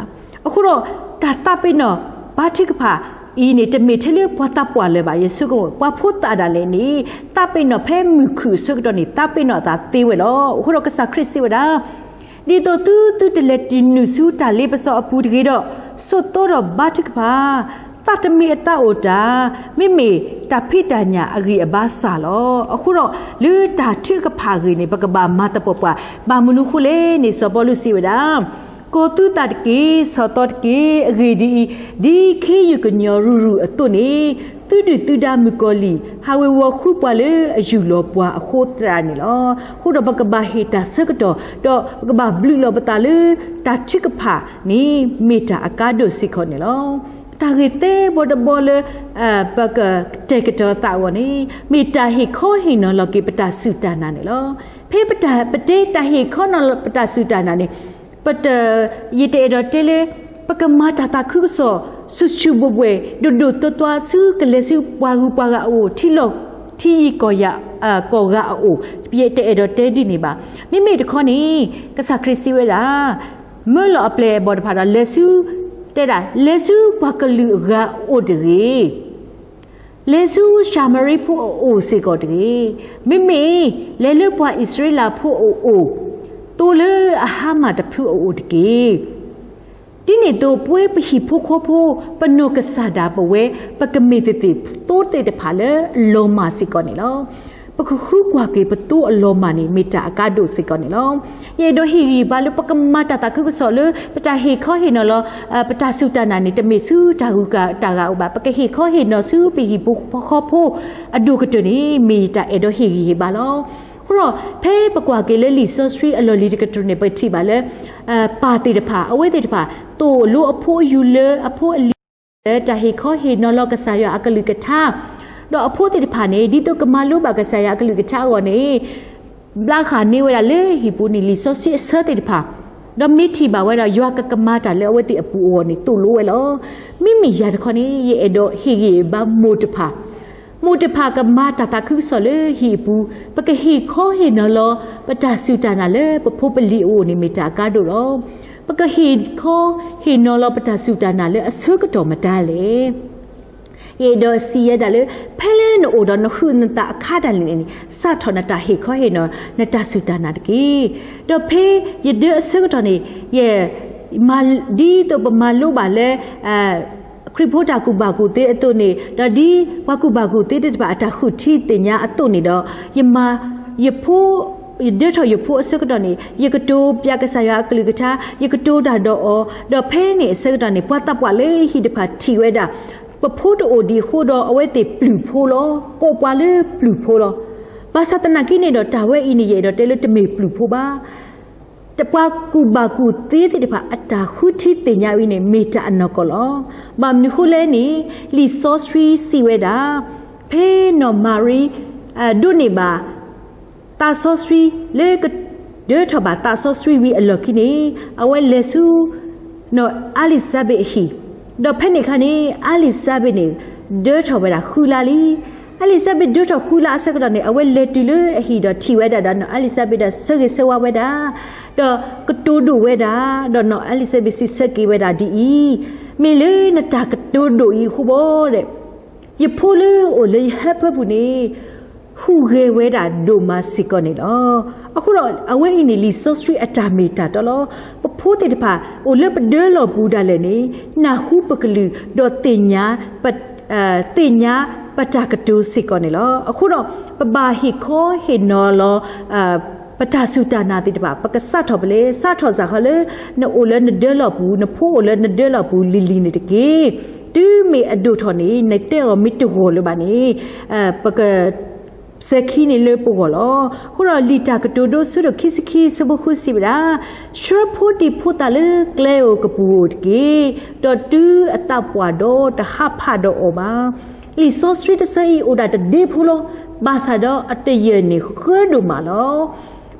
အဃိဒီး တၢ်သးပ့ၤနီၣ်ဘါထုကဖၣ်အံၤန့ၣ် တမ့ၢ်ထဲလၢပှၤသးပှၢ်လၢၤဘၣ်. ယဆိကမိၣ် ပှၤဖိသၣ်ဒၣ်လဲာ်န့ၣ် သးပ့ၤနီၣ်ဖဲမုၢ်ခုၣ်အဆၢကတီၢ်န့ၣ် သးပ့ၤနီၣ်အသးသ့ဝဲလီၤ. အဃိဒီးကစၢ်ခရံာ်စံးဝဲဒၣ် ဒ်သိးသု သုတလဲၤတနုာ်ဆူတၢ်လ့ပစီအပူၤတဂ့ၤဒီး ဆိးသီဒီးဘါထုကဖၣ်, သးတမံၤအသးအိၣ်တၢ်, မ့မ့ၢ်တၢ်ဖံးတၢ်ညၣ်အဂံၢ်အဘါစၢ်လီၤ. အဃိဒီး လၢတၢ်ထုကဖၣ်အဂ့ၢ်န့ၣ် ပကဘၣ်မၤသပှၢ်ပှၢ်, ဘၣ်မနုၤအဃိလဲၣ်န့ၣ် စီၤပီလူးစံးဝဲဒၣ် ကိးသုသးတက့ၢ်, ဆိးသီတက့ၢ်. အဂ့ၢ်ဒ်အံၤ, ဒ်ခ့ယုၢ်ကညီၤရုၢ်ရုၢ်အသိးန့ၣ် သုဒုၣ်သုဒါမုၣ်ကီၤလံၢ် ဟးဝ့ၤဝီၤဃုပှၤလၢအယူၢ်လီၤပှၤအဃိသတးန့ၣ်လီၤ. အဃိဒီးပကဘၣ်ဟ့ၣ်တၢ်ဆၢကတီၢ် ဒီးပကဘၣ်ဘျုးလီၤပသးလၢတၢ်ထုကဖၣ်န့ၣ် မ့ၢ်တၢ်အကါဒိၣ်စ့ၢ်ကီးန့ၣ်လီၤ. တၢ်ဂ့ၢ်သၢဘီတဘီလၢ ပကတဲာ်ကတီၤသးအဂီၢ်န့ၣ် မ့ၢ်တၢ်ဟ့ၣ်ခီဟ့ၣ်နီၤလီၤက့ၤပတၢ်စူၢ်တၢ်နာ်န့ၣ်လီၤ. ဖဲပတဲတၢ်ဟ့ၣ်ခီနီၤလီၤပတၢ်စူၢ်တၢ်နာ်န့ၣ် ပတ ယတအဲၣ်ဒိးတဲလၢ ပကမၤတၢ်သးခုကစီၣ် ဆူၣ်ဆူၣ်ဘှဲၣ်ဘှဲၣ် ဒိၣ်ဒိၣ်သွါသွါ ဆူကလဲၤဆူပှၤဂုၤပှၤဂၤအအိၣ် ထံလီၢ်ထံယံၤကီၢ်ယၤ ကီၢ်ဂၤအအိၣ်, ယတအဲၣ်ဒိးတဲဒ်န့ၣ်ဘၣ်. မ့မ့ၢ်တခီန့ၣ် ကစၢ်ခရံာ်စံးဝဲဒၣ် မၢလီၤအပျဲၢ်အဘီၣ်တဖၣ်ဒီး လဲၤဆူ တဲဒၣ် လဲၤဆူပှၤကလုာ်အဂၤအအိၣ်တဂ့ၤ လဲၤဆူၡၤမရံဖိအအိၣ်စ့ၢ်ကီးတဂ့ၤ. မ့မ့ၢ် လဲၤလၢပှၤအံၣ်စရ့လးဖိအအိၣ်, သိလၢအဟါမၢ်တဖုအအိၣ်တက့ၢ်. ဒ်န့ၣ်အသိး ပဝဲပဟံၣ်ဖိဃီဖိ ပနီၢ်ကစၢ်ဒၣ်ပဝဲ ပကမ့ၢ်သ့ၣ်သ့ၣ်သိသ့ၣ်တဖၣ်လၢအလီၤမၢ်စ့ၢ်ကီးန့ၣ်လီၤ. ပကဃုကွၢ်က့ၤပသိအလီၤမၢ်န့ၣ် မ့ၢ်တၢ်အကါဒိၣ်စ့ၢ်ကီးန့ၣ်လီၤ. ယအဲၣ်ဒိးဟ့ၣ်ဂံၢ်ဘါလၢ ပကမၤတၢ်သးခုကစီၣ်လၢ ပတၢ်ဟ့ၣ်ခီဟ့ၣ်နီၤလီၤ ပတၢ်စူၢ်တၢ်နာ်န့ၣ် တမ့ၢ်ဆူတၢ်ဂုၤတၢ်ဂၤအအိၣ်ဘၣ်. ပကဟ့ၣ်ခီဟ့ၣ်နီၤဆူပဟံၣ်ဖိဃီဖိအဒိၣ်ကတၢၢ်န့ၣ် မ့ၢ်ယတၢ်အဲၣ်ဒိးဟ့ၣ်ဂံၢ်ဟ့ၣ်ဘါလီၤ. အဃိဒီး ဖဲပကွၢ်က့ၤလၢလံာ်စီဆှံအလီၢ်လံၤတကတြူၢ်န့ၣ် ပထံၣ်ဘၣ်လၢ ပၢ်သ့ၣ်တဖၣ် အဝဲသ့ၣ်တဖၣ် သိၣ်လိအဖိအယူၤလၢအဖိအလံၤ လၢတၢ်ဟ့ၣ်ခီဟ့ၣ်နီၤလီၤကစၢ်ယွၤအကလုၢ်ကထါ, ဒီးအဖိသ့ၣ်တဖၣ်န့ၣ် ဒ်သိးကမၤလိဘၣ်ကစၢ်ယွၤအကလုၢ်ကထါအဂီၢ်န့ၣ် ဘျါဃာ်န့ၢ်ဝဲဒၣ်လၢဟံၣ်ပူၤန့ၣ် လံာ်စီဆှံအဆၢသ့ၣ်တဖၣ်, ဒီးမ့ၢ်ထံၣ်ဘၣ်ဝဲဒၣ် ယွၤကကမၤတၢ်လၢအဝဲသ့ၣ်အပူၤအဂီၢ်န့ၣ် သိၣ်လိဝဲလီၤ. မ့မ့ၢ်ယၤတခီန့ၣ် ယအဲၣ်ဒိးဟ့ၣ်ဂံၢ်ဘါမိၢ်တဖၣ်, မိၢ်တဖၣ်ကမၤတၢ်သးခုကစီၣ်လၢဟံၣ်အပူၤ, ပကဟ့ၣ်ခီဟ့ၣ်နီၤလီၤ ပတၢ်စူၢ်တၢ်နာ်လၢပဖိပလံၤအအိၣ်န့ၣ် မ့ၢ်တၢ်အကါဒိၣ်လီၤ. ပကဟ့ၣ်ခီဟ့ၣ်နီၤလီၤပတၢ်စူၢ်တၢ်နာ်လၢအဆၢကတီၢ်မတၤလဲၣ်. ယအဲၣ်ဒိးစံးယဲဒၣ်လၢ ဖဲလၢနအိၣ်ဒီးနဟုးနသးအခါဒၣ်လဲာ်န့ၣ် စးထီၣ်နတၢ်ဟ့ၣ်ခီဟ့ၣ်နီၤ နတၢ်စူၢ်တၢ်နာ်တက့ၢ်. ဒီးဖဲယဒၢအဆၢကတီၢ်န့ၣ် ယ ဒ်သိးပမၤလိဘၣ်လၢ ခရံာ်ဖိတၢ်ကူၣ်ဘၣ်ကူၣ်သ့အသိးန့ၣ် ဒီးဒ်ပှၤကူၣ်ဘၣ်ကူၣ်သ့သ့ၣ်တဖၣ်အတၢ်ဃုထံသ့ၣ်ညါအသိးန့ၣ်ဒီး ယမၤ ယဖိ ယဒၢထီၣ်ယဖိအဆၢကတီၢ်န့ၣ် ယကတိၤပျးကစၢ်ယွၤအကလုၢ်ကထါ, ယကတိၤတၢ်ဒီးအီၤ, ဒီးဖဲန့ၣ်အဆၢကတီၢ်န့ၣ် ပှၤသးပှၢ်လၢဟံၣ်တဖၣ်ထံၣ်ဝဲဒၣ် ပဖိတအိၣ်ဒံးအဃိဒီး အဝဲသ့ၣ်ပျုၤဖိလီၤ. ကိးပှၤလၢပျုၤဖိလီၤ. ဘၣ်ဆၣ်သနာ်က့န့ၣ်ဒီး တၢ်ဝဲအံၤန့ၣ် ယအဲၣ်ဒိးတဲလၢတမ့ၢ်ပျုၤဖိဘၣ်. တပှၤကူၣ်ဘၣ်ကူၣ်သ့သ့ၣ်တဖၣ် အတၢ်ဃုထံသ့ၣ်ညါဝဲန့ၣ် မ့ၢ်တၢ်အနီၢ်ကီၢ်လီၤ. ဘၣ်မနုၤဃိလဲၣ်န့ၣ် လံာ်စီဆှံစံးဝဲဒၣ် ဖဲနီၢ်မၤရံ ဒိးန့ၢ်ဘၣ် သးစီဆှံ လၢကဒၢထီၣ်ဘၣ်သးစီဆှံဝံၤအလီၢ်ခံန့ၣ် အဝဲလဲၤဆူ နီၢ်အၤလံၤစါဘ့းအဟံၣ်, ဒီးဖဲန့ၣ်အခါန့ၣ် အၤလံၤစါဘ့းန့ၣ် ဒၢထီၣ်ဝဲဒၣ်ဃုလါလံ. အၤလံၤစါဘ့းဒၢထီၣ်ဃုလါအဆၢကတီၢ်န့ၣ် အဝဲလဲၤတုၤလၢအဟံၣ်ဒီးထံၣ်ဝဲဒၣ်ဒီး နီၢ်အၤလံၤစါဘ့းဒီးဆၢဂ့ၤဆၢဝါဝဲဒၣ်, ဒီးကတိၤဒိၣ်ဝဲဒၣ်, ဒီးနီၢ်အၤလံၤစါဘ့းစံးဆၢက့ၤဝဲဒၣ်ဒ်အံၤ, မ့ၢ်လၢနတၢ်ကတိၤဒိၣ်အံၤအဃိဘၣ်ဒီး ယဖိလၢအိၣ်လၢယဟၢဖၢပူၤန့ၣ် ဟူးဂဲၤဝဲဒၣ်ဒိၣ်မးစ့ၢ်ကီးန့ၣ်လီၤ. အဃိဒီး အဝဲအံၤန့ၣ် လံာ်စီဆှံအတၢ်မ့ၢ်တၢ်တီလီၤ. ပဖိသ့ၣ်တဖၣ် အိၣ်လၢပဒၢလီၢ်ပူၤဒၣ်လဲာ်န့ၣ် နၢ်ဟူပကလုၢ် ဒီးသ့ၣ်ညါ ပ သ့ၣ်ညါပတၢ်ကတိၤစ့ၢ်ကီးန့ၣ်လီၤ. အဃိဒီး ပဘၣ်ဟ့ၣ်ခီဟ့ၣ်နီၤလီၤ ပတၢ်စူၢ်တၢ်နာ်သ့ၣ်တဖၣ် ပကစးထီၣ်ဖဲလဲၣ်, စးထီၣ်စ့ၢ်ကီးလၢ နအိၣ်လၢနဒၢလီၢ်ပူၤ, နဖိအိၣ်လၢနဒၢလီၢ်ပူၤလံၤလံၤန့ၣ်တက့ၢ်. တုၤမ့ၢ်အဒိၣ်ထီၣ်န့ၣ် နတဲအီၤမ့ၢ်တဂီၢ်လၢၤဘၣ်န့ၣ် ပက စဲၤခံန့ၣ်လၢပဂီၢ်လီၤ. အဃိဒီးလံာ်တၢ်ကတိၤဒိ အဆၢဒိၣ်ခံဆံခံ အဆၢဖိဃုစံးဝဲဒၣ်, ဆှၢဖိဒံဖိသၣ်လၢကျဲဧိၤကပူၤဧိၤတက့ၢ်. ဒီးတုၤအသးပှၢ်ဒီးတဟးဖးဒီးအီၤဘၣ်. လံာ်စီဆှံတဆၢအံၤအိၣ်ဒၣ်တဒ့ဖိလီၤ. ဘၣ်ဆၣ်ဒီးအတယၢၢ်န့ၣ်ဃၢဒိၣ်မးလီၤ.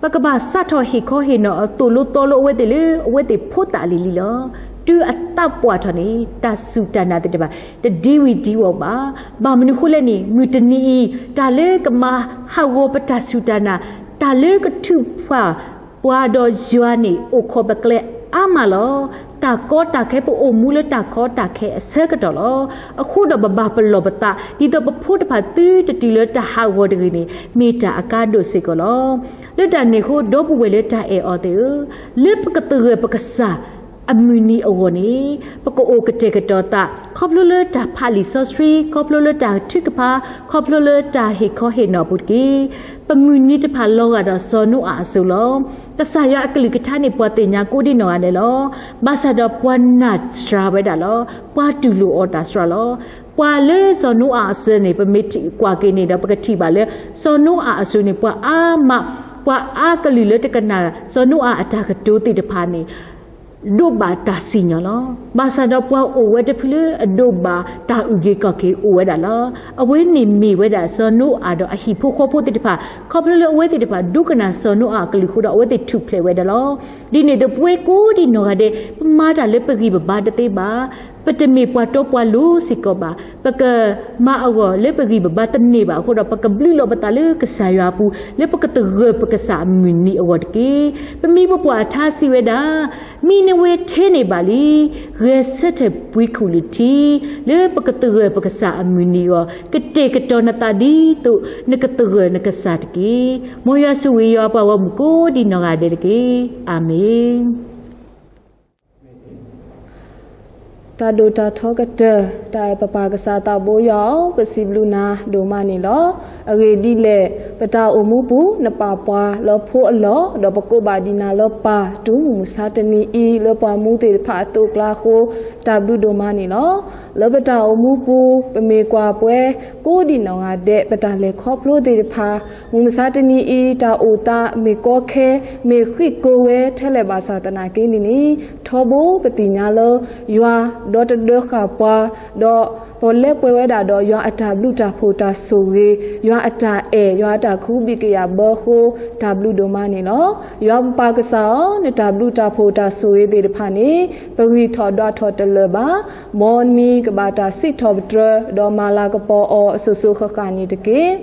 ပကဘၣ်စးထီၣ်ဟ့ၣ်ခီဟ့ၣ်နီၤအသိၣ်လိသီလိအဝဲသ့ၣ်လၢ အဝဲသ့ၣ်ဖိသၣ်လံၤလံၤလီၤ. တုၤအသးပှၢ်ထီၣ်န့ၣ် တၢ်စူၢ်တၢ်နာ်သ့ၣ်တဖၣ် တဒံဝံၤဒံဝီၤဘၣ်. ဘၣ်မနုၤဃိလဲၣ်န့ၣ် မုၢ်တနံၤအံၤ တၢ်လၢကမၤဟးဂီၤပတၢ်စူၢ်တၢ်နာ်, တၢ်လၢကထုးဖး ပှၤဒီးယွၤန့ၣ် အိၣ်ခိးပကျဲအါမးလီၤ. တၢ်ကီတၢ်ခဲ ပအိၣ်မူလၢတၢ်ကီတၢ်ခဲအဆၢကတီၢ်လီၤ. အဃိဒီးပဘၣ်ပလီၢ်ပသး ဒ်သိးပဖိတဖၣ်သုတတုၤလၢတၢ်ဟးဂီၤတဂ့ၤန့ၣ် မ့ၢ်တၢ်အကါဒိၣ်စ့ၢ်ကီးလီၤ. လၢတၢ်န့ၣ်အဃိ ဒီပုၢ်ဝဲၢ်လၢတၢ်အဲၣ်အီၤသ့ၣ်ဧၢ, လၢပကသဂၢၢ်ပကစၢ် အမုၢ်နံၤအဂီၢ်န့ၣ် ပကအိၣ်ကတဲာ်ကတီၤသး ခီဖျိလၢတၢ်ဖးလံာ်စီဆှံ, ခီဖျိလၢတၢ်ထုကဖၣ်, ခီဖျိလၢတၢ်ဟ့ၣ်ခီဟ့ၣ်နီၤအပူၤတက့ၢ်. ပမုၢ်နံၤတဖၣ်လီၤဂာ်ဒီးစီၤနိအၤအစိၤလီၤ. ကစၢ်ယွၤအကလုၢ်ကထါန့ၣ် ပှၤသ့ၣ်ညါကိးဒံနီၢ်ဂၤဒဲးလီၤ. ဘၣ်ဆၣ်ဒီးပှၤနာ်စှၤဝဲဒၣ်လီၤ. ပှၤတူၢ်လိာ်အီၤတၢ်စှၤလီၤ. ပှၤလၢစီၤနိအၤအစိၤန့ၣ် ပမ့ၢ်ထံၣ်ကွၢ်က့ၤန့ၣ်ဒီး ပကထံၣ်ဘၣ်လၢ စီၤနိအၤအစိၤန့ၣ် ပှၤအါမး, ပှၤအါကလုာ်လၢတကနၣ် စီၤနိအၤအတၢ်ကတိၤသ့ၣ်တဖၣ်န့ၣ် ဒိးဘၣ်တၢ်စံၣ်ညီၣ်လီၤ. ဘၣ်ဆၣ်ဒီးပှၤအိၣ်ဝဲတဖုလၢအဒိးဘၣ်တၢ်အုၣ်က့ၤခီၣ်က့ၤအိၣ်ဝဲဒၣ်လီၤ. အဝဲန့ၣ်မ့ၢ်ဝဲဒၣ်စီၤနိအၤဒီးအဟံၣ်ဖိဃီဖိသ့ၣ်တဖၣ်, ခီဖျိလၢအဝဲသ့ၣ်တဖၣ် ဒိကနၣ်စီၤနိအၤအကလုၢ်အဃိဒီး အဝဲသ့ၣ်ထူၣ်ဖျဲးဝဲဒၣ်လီၤ. ဒ်န့ၣ်ဒီးပဝဲကိးဒံနီၢ်ဂၤဒဲး ပမၤတၢ်လၢပဂံၢ်ပဘါတသ့ဘၣ်. ပတမ့ၢ်ပှၤတီပှၤလိၤစ့ၢ်ကီးဘၣ်. ပကမၤအဂီၢ်လၢပဂံၢ်ပဘါတန့ၢ်ဘၣ်အဃိဒီး ပကဘျုးလီၤပသးလၢကစၢ်ယွၤအပူၤ လၢပကသဂၢၢ်ပကစၢ်အမုၢ်နံၤအဂီၢ်တက့ၢ်. ပမံၤပပှၢ်အထါစံးဝဲဒၣ်, မံနဝဲထဲန့ၣ်ဘၣ်လံ, ဂဲၤဆၢထၢၣ်ပှ့ၤခူၣ်လုၢ်ထံ, လၢပကသဂၢၢ်ပကစၢ်အမုၢ်နံၤအဂီၢ်, ကတဲာ်ကတီၤနသးဒ်သိးနကသဂၢၢ်နကစၢ်တက့ၢ်. မ်ယွၤဆိၣ်ဂ့ၤယွၤပှၤဂီၢ်မုၢ်ကိးဒံနီၢ်ဂၤဒဲးတက့ၢ်. အၤမ့ၣ်. တၢ်ဒိၣ်တၢ်ထီကတၢၢ် တၢ်အဲၣ်ပပၢ်ကစၢ်သးဘိယွၤဧၢ, ပစံးဘျုးနၤဒိၣ်မးန့ၣ်လီၤ. အဂ့ၢ်ဒ်လဲၣ်, ပတၢ်အိၣ်မူပူၤ နပာ်ပှၤလၢဖိအလီၢ်, ဒီးပကိးဘၣ်ဒံးနၤလၢပၢ် တုၤမုၢ်မဆါတနံၤအံၤ လၢပှၤမူသ့ၣ်တဖၣ်အသိးအကျါအဃိ တၢ်ဘျုးဒိၣ်မးန့ၣ်လီၤ. လၢပတၢ်အိၣ်မူပူၤ ပမ့ၢ်ကွၢ်ပဝဲ ကိးဒံးနီၢ်ဂၤဒဲး ပတၢ်လဲၤခီဖျိသ့ၣ်တဖၣ်, မုၢ်မဆါတနံၤအံၤ တၢ်အိၣ်သးမ့ၢ်ကီခဲ မ့ၢ်ဃံးကိာ်ဝဲထဲလဲၣ်ဘၣ်ဆၣ်သနာ်က့န့ၣ်န့ၣ် ထီဘိပသ့ၣ်ညါလၢ ယွၤဒီတဒၢဃာ်ပှၤ, ဒီးပလဲၤပှဲၤဝဲဒၣ်ဒီး ယွၤအတၢ်ဘျုးတၢ်ဖှိၣ်တၢ်ဆိၣ်ဂ့ၤ, ယွၤအတၢ်အဲၣ်, ယွၤအတၢ်ကဟုဘံၣ်ကယာ်ဘၢအဃိ တၢ်ဘျုးဒိၣ်မးန့ၣ်လီၤ. ယွၤပပၢ်ကစၢ်ဧၢ, နတၢ်ဘျုးတၢ်ဖှိၣ်တၢ်ဆိၣ်ဂ့ၤသ့ၣ်တဖၣ်န့ၣ် ပဂံၢ်ထီၣ်ဒွးထီၣ်တလၢာ်ဘၣ်. မ်နမံၤကဘၣ်တၢ်စံးထီၣ်ပတြၢၤ ဒီးမၤလၤကပီၤအီၤအစိၤစိၤဃၣ်ဃၣ်န့ၣ်တက့ၢ်.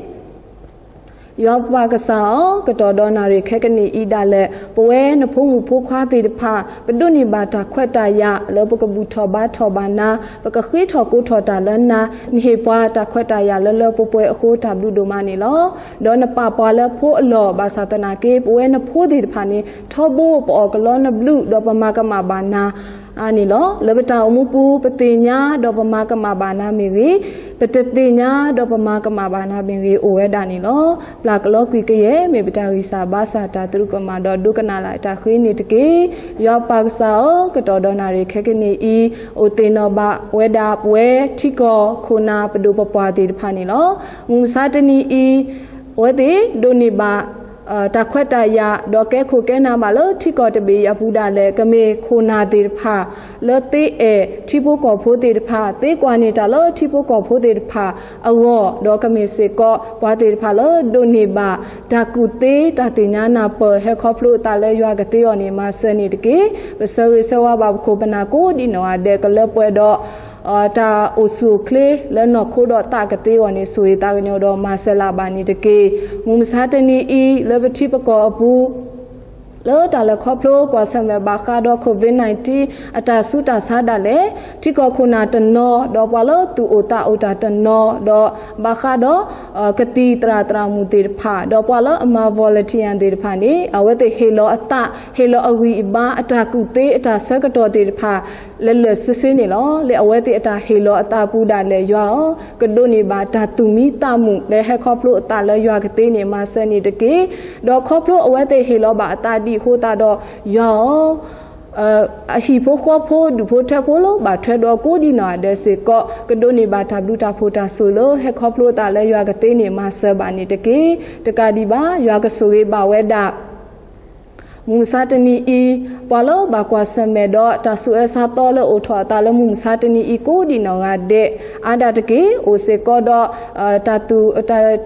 ယွၤပပၢ်ကစၢ်ဧၢ, ကတီၢ်ဒီးနၣ်ရံၣ်ခဲကနံၣ်အံၤဒၣ်လဲာ် ပဝဲနဖိမုၣ်ဖိခွါသ့ၣ်တဖၣ် ပဒိးန့ၢ်ဘၣ်တၢ်ခွဲးတၢ်ယာ်လၢပကဘူၣ်ထီၣ်ဘါထီၣ်ဘၣ်နၤ, ပကဃ့ထီၣ်ကိးထီၣ်တၢ်လၢနၤ, နဟ့ၣ်ပှၤတၢ်ခွဲးတၢ်ယာ်လၢလၢပှဲၤပှဲၤအဃိ တၢ်ဘျုးဒိၣ်မးန့ၣ်လီၤ. ဒီးနပာ်ပှၤလၢဖိအလီၢ်ဘၣ်ဆၣ်သနာ်က့ ပဝဲနဖိသ့ၣ်တဖၣ်န့ၣ် ထီဘိပအီၣ်ကလီနဘျုး ဒီးပမၤကမၣ်ဘၣ်နၤ န့ၣ်လီၤ. လၢပတၢ်အိၣ်မူပူၤ ပသ့ၣ်ညါဒီးပမၤကမၣ်ဘၣ်နၤမ့ၢ်ဂ့ၤ, ပတသ့ၣ်ညါဒီးပမၤကမၣ်ဘၣ်နၤမ့ၢ်ဂ့ၤ အိၣ်ဝဲဒၣ်န့ၣ်လီၤ. ပျၢ်ကလီကွံာ်ကယဲၢ် မ့ၢ်ပတၢ်ဂံၢ်စၢ်ဘါစၢ်တၢ်သရူးကမၣ်ဒီးဒိကနၣ်လၢတၢ်ဃ့န့ၣ်တက့ၢ်. ယွၤပပၢ်ကစၢ်ဧၢ, ကတီၢ်ဒီးနၣ်ရံၣ်ခဲကနံၣ်အံၤ အိၣ်သ့ၣ်နီၣ်ဘၣ်ဝဲဒၣ်ပဝဲထံကီၢ်ခိၣ်နၢ်ပဒိၣ်ပပှၢ်သ့ၣ်တဖၣ်န့ၣ်လီၤ. မုၢ်မဆါတနံၤအံၤ အဝဲသ့ၣ်ဒိးန့ၢ်ဘၣ် တၢ်ခွဲးတၢ်ယာ် ဒီးကဲခိၣ်ကဲနၢ်ဘၣ်လၢထံကီၢ်တဘ့ၣ်အံၤအပူၤဒၣ်လဲာ် ကမ့ၢ်ခိၣ်နၢ်သ့ၣ်တဖၣ် လၢသ့အဲၣ်ထံဖိကီၢ်ဖိသ့ၣ်တဖၣ်, သ့ကွၢ်န့ၢ်တၢ်လၢထံဖိကီၢ်ဖိသ့ၣ်တဖၣ်အဂီၢ်, ဒီးကမ့ၢ်စ့ၢ်ကီးပှၤသ့ၣ်တဖၣ်လၢဒိးန့ၢ်ဘၣ် တၢ်ကူၣ်သ့တၢ်သ့ၣ်ညါနၢ်ပၢၢ် ဟဲခီဖျိအသးလၢယွၤကသ့အီၤန့ၣ် မၤစၢၤန့ၣ်တက့ၢ်. ပဆၢဂ့ၤဆၢဝါဘၣ်ပခိၣ်ပနၢ်ကိးဒံးနီၢ်ဂၤဒဲး ကလၢပှဲၤဒီး တၢ်အိၣ်ဆူၣ်အိၣ်ချ့လၢနီၢ်ခိဒီးသးကသ့အဂီၢ်န့ၣ် ဆိၣ်ဂ့ၤသးကညီၤဒီးမၤစၢၤလၢ်ဘၣ်န့ၣ်တက့ၢ်. မုၢ်မဆါတနံၤအံၤ လၢပထံပကီၢ်အပူၤ လၢတၢ်လဲၤခီဖျိကွၢ်ဆၢၣ်မဲာ်ဘၣ်ဃးဒီး COVID nineteen အတၢ်ဆူးတၢ်ဆါဒၣ်လဲာ် ထံကီၢ်ခိၣ်နၢ်တနီၤ ဒီးပှၤလၢသူၣ်အိၣ်သးအိၣ်တၢ်တနီၤ ဒီးဘၣ်ဃးဒီး ကသံၣ်သရၣ်သရၣ်မုၣ်သ့ၣ်တဖၣ် ဒီးပှၤလၢအမၤ volunteer သ့ၣ်တဖၣ်န့ၣ် အဝဲသ့ၣ်ဟ့ၣ်လီၤအသး ဟ့ၣ်လီၤအဂံၢ်အဘါ အတၢ်ကူၣ်သ့ အတၢ်ဆၢကတီၢ်သ့ၣ်တဖၣ် လၢာ်လၢာ်ဆ့ဆ့န့ၣ်လီၤ. လၢအဝဲသ့ၣ်အတၢ်ဟ့ၣ်လီၤအသးပူၤဒၣ်လဲာ် ယွၤဧၢ, ကဒိးန့ၢ်ဘၣ်တၢ်သူၣ်မံသးမုာ် လၢဟဲခီဖျိအသးလၢယွၤကသ့န့ၣ် မၤစၢၤန့ၣ်တက့ၢ်. ဒီးခီဖျိအဝဲသ့ၣ်ဟ့ၣ်လီၤဘၣ်အသးဒ်အဃိသတးဒီး ယွၤဧၢ အဟံၣ်ဖိဃီဖိ ဒူၣ်ဖိထၢဖိလၢ ဘၣ်ထွဲဒီးကိးဒံးနီၢ်ဂၤဒဲးစ့ၢ်ကီး ကဒိးန့ၢ်ဘၣ်တၢ်ဘျုးတၢ်ဖှိၣ်တၢ်ဆိၣ်လၢ ဟဲခီဖျိအသးလၢယွၤကသ့န့ၣ် မၤစၢၤဘၣ်န့ၣ်တက့ၢ်. တကးဒံးဘၣ် ယွၤကဆိၣ်ဂ့ၤဘၣ်ဝဲဒၣ် မုၢ်မဆါတနံၤအံၤ ပှၤလၢဘၣ်ကွၢ်ဆၢၣ်မဲာ်ဒီးတၢ်ဆူးအၢဆါသီလၢအိၣ်ထီၣ်အသးလၢမုၢ်မဆါတနံၤအံၤ ကိးဒံးနီၢ်ဂၤဒဲး အါဒၣ်တက့ၢ်. အိၣ်စ့ၢ်ကီးဒီး တၢ်သူၣ် တၢ်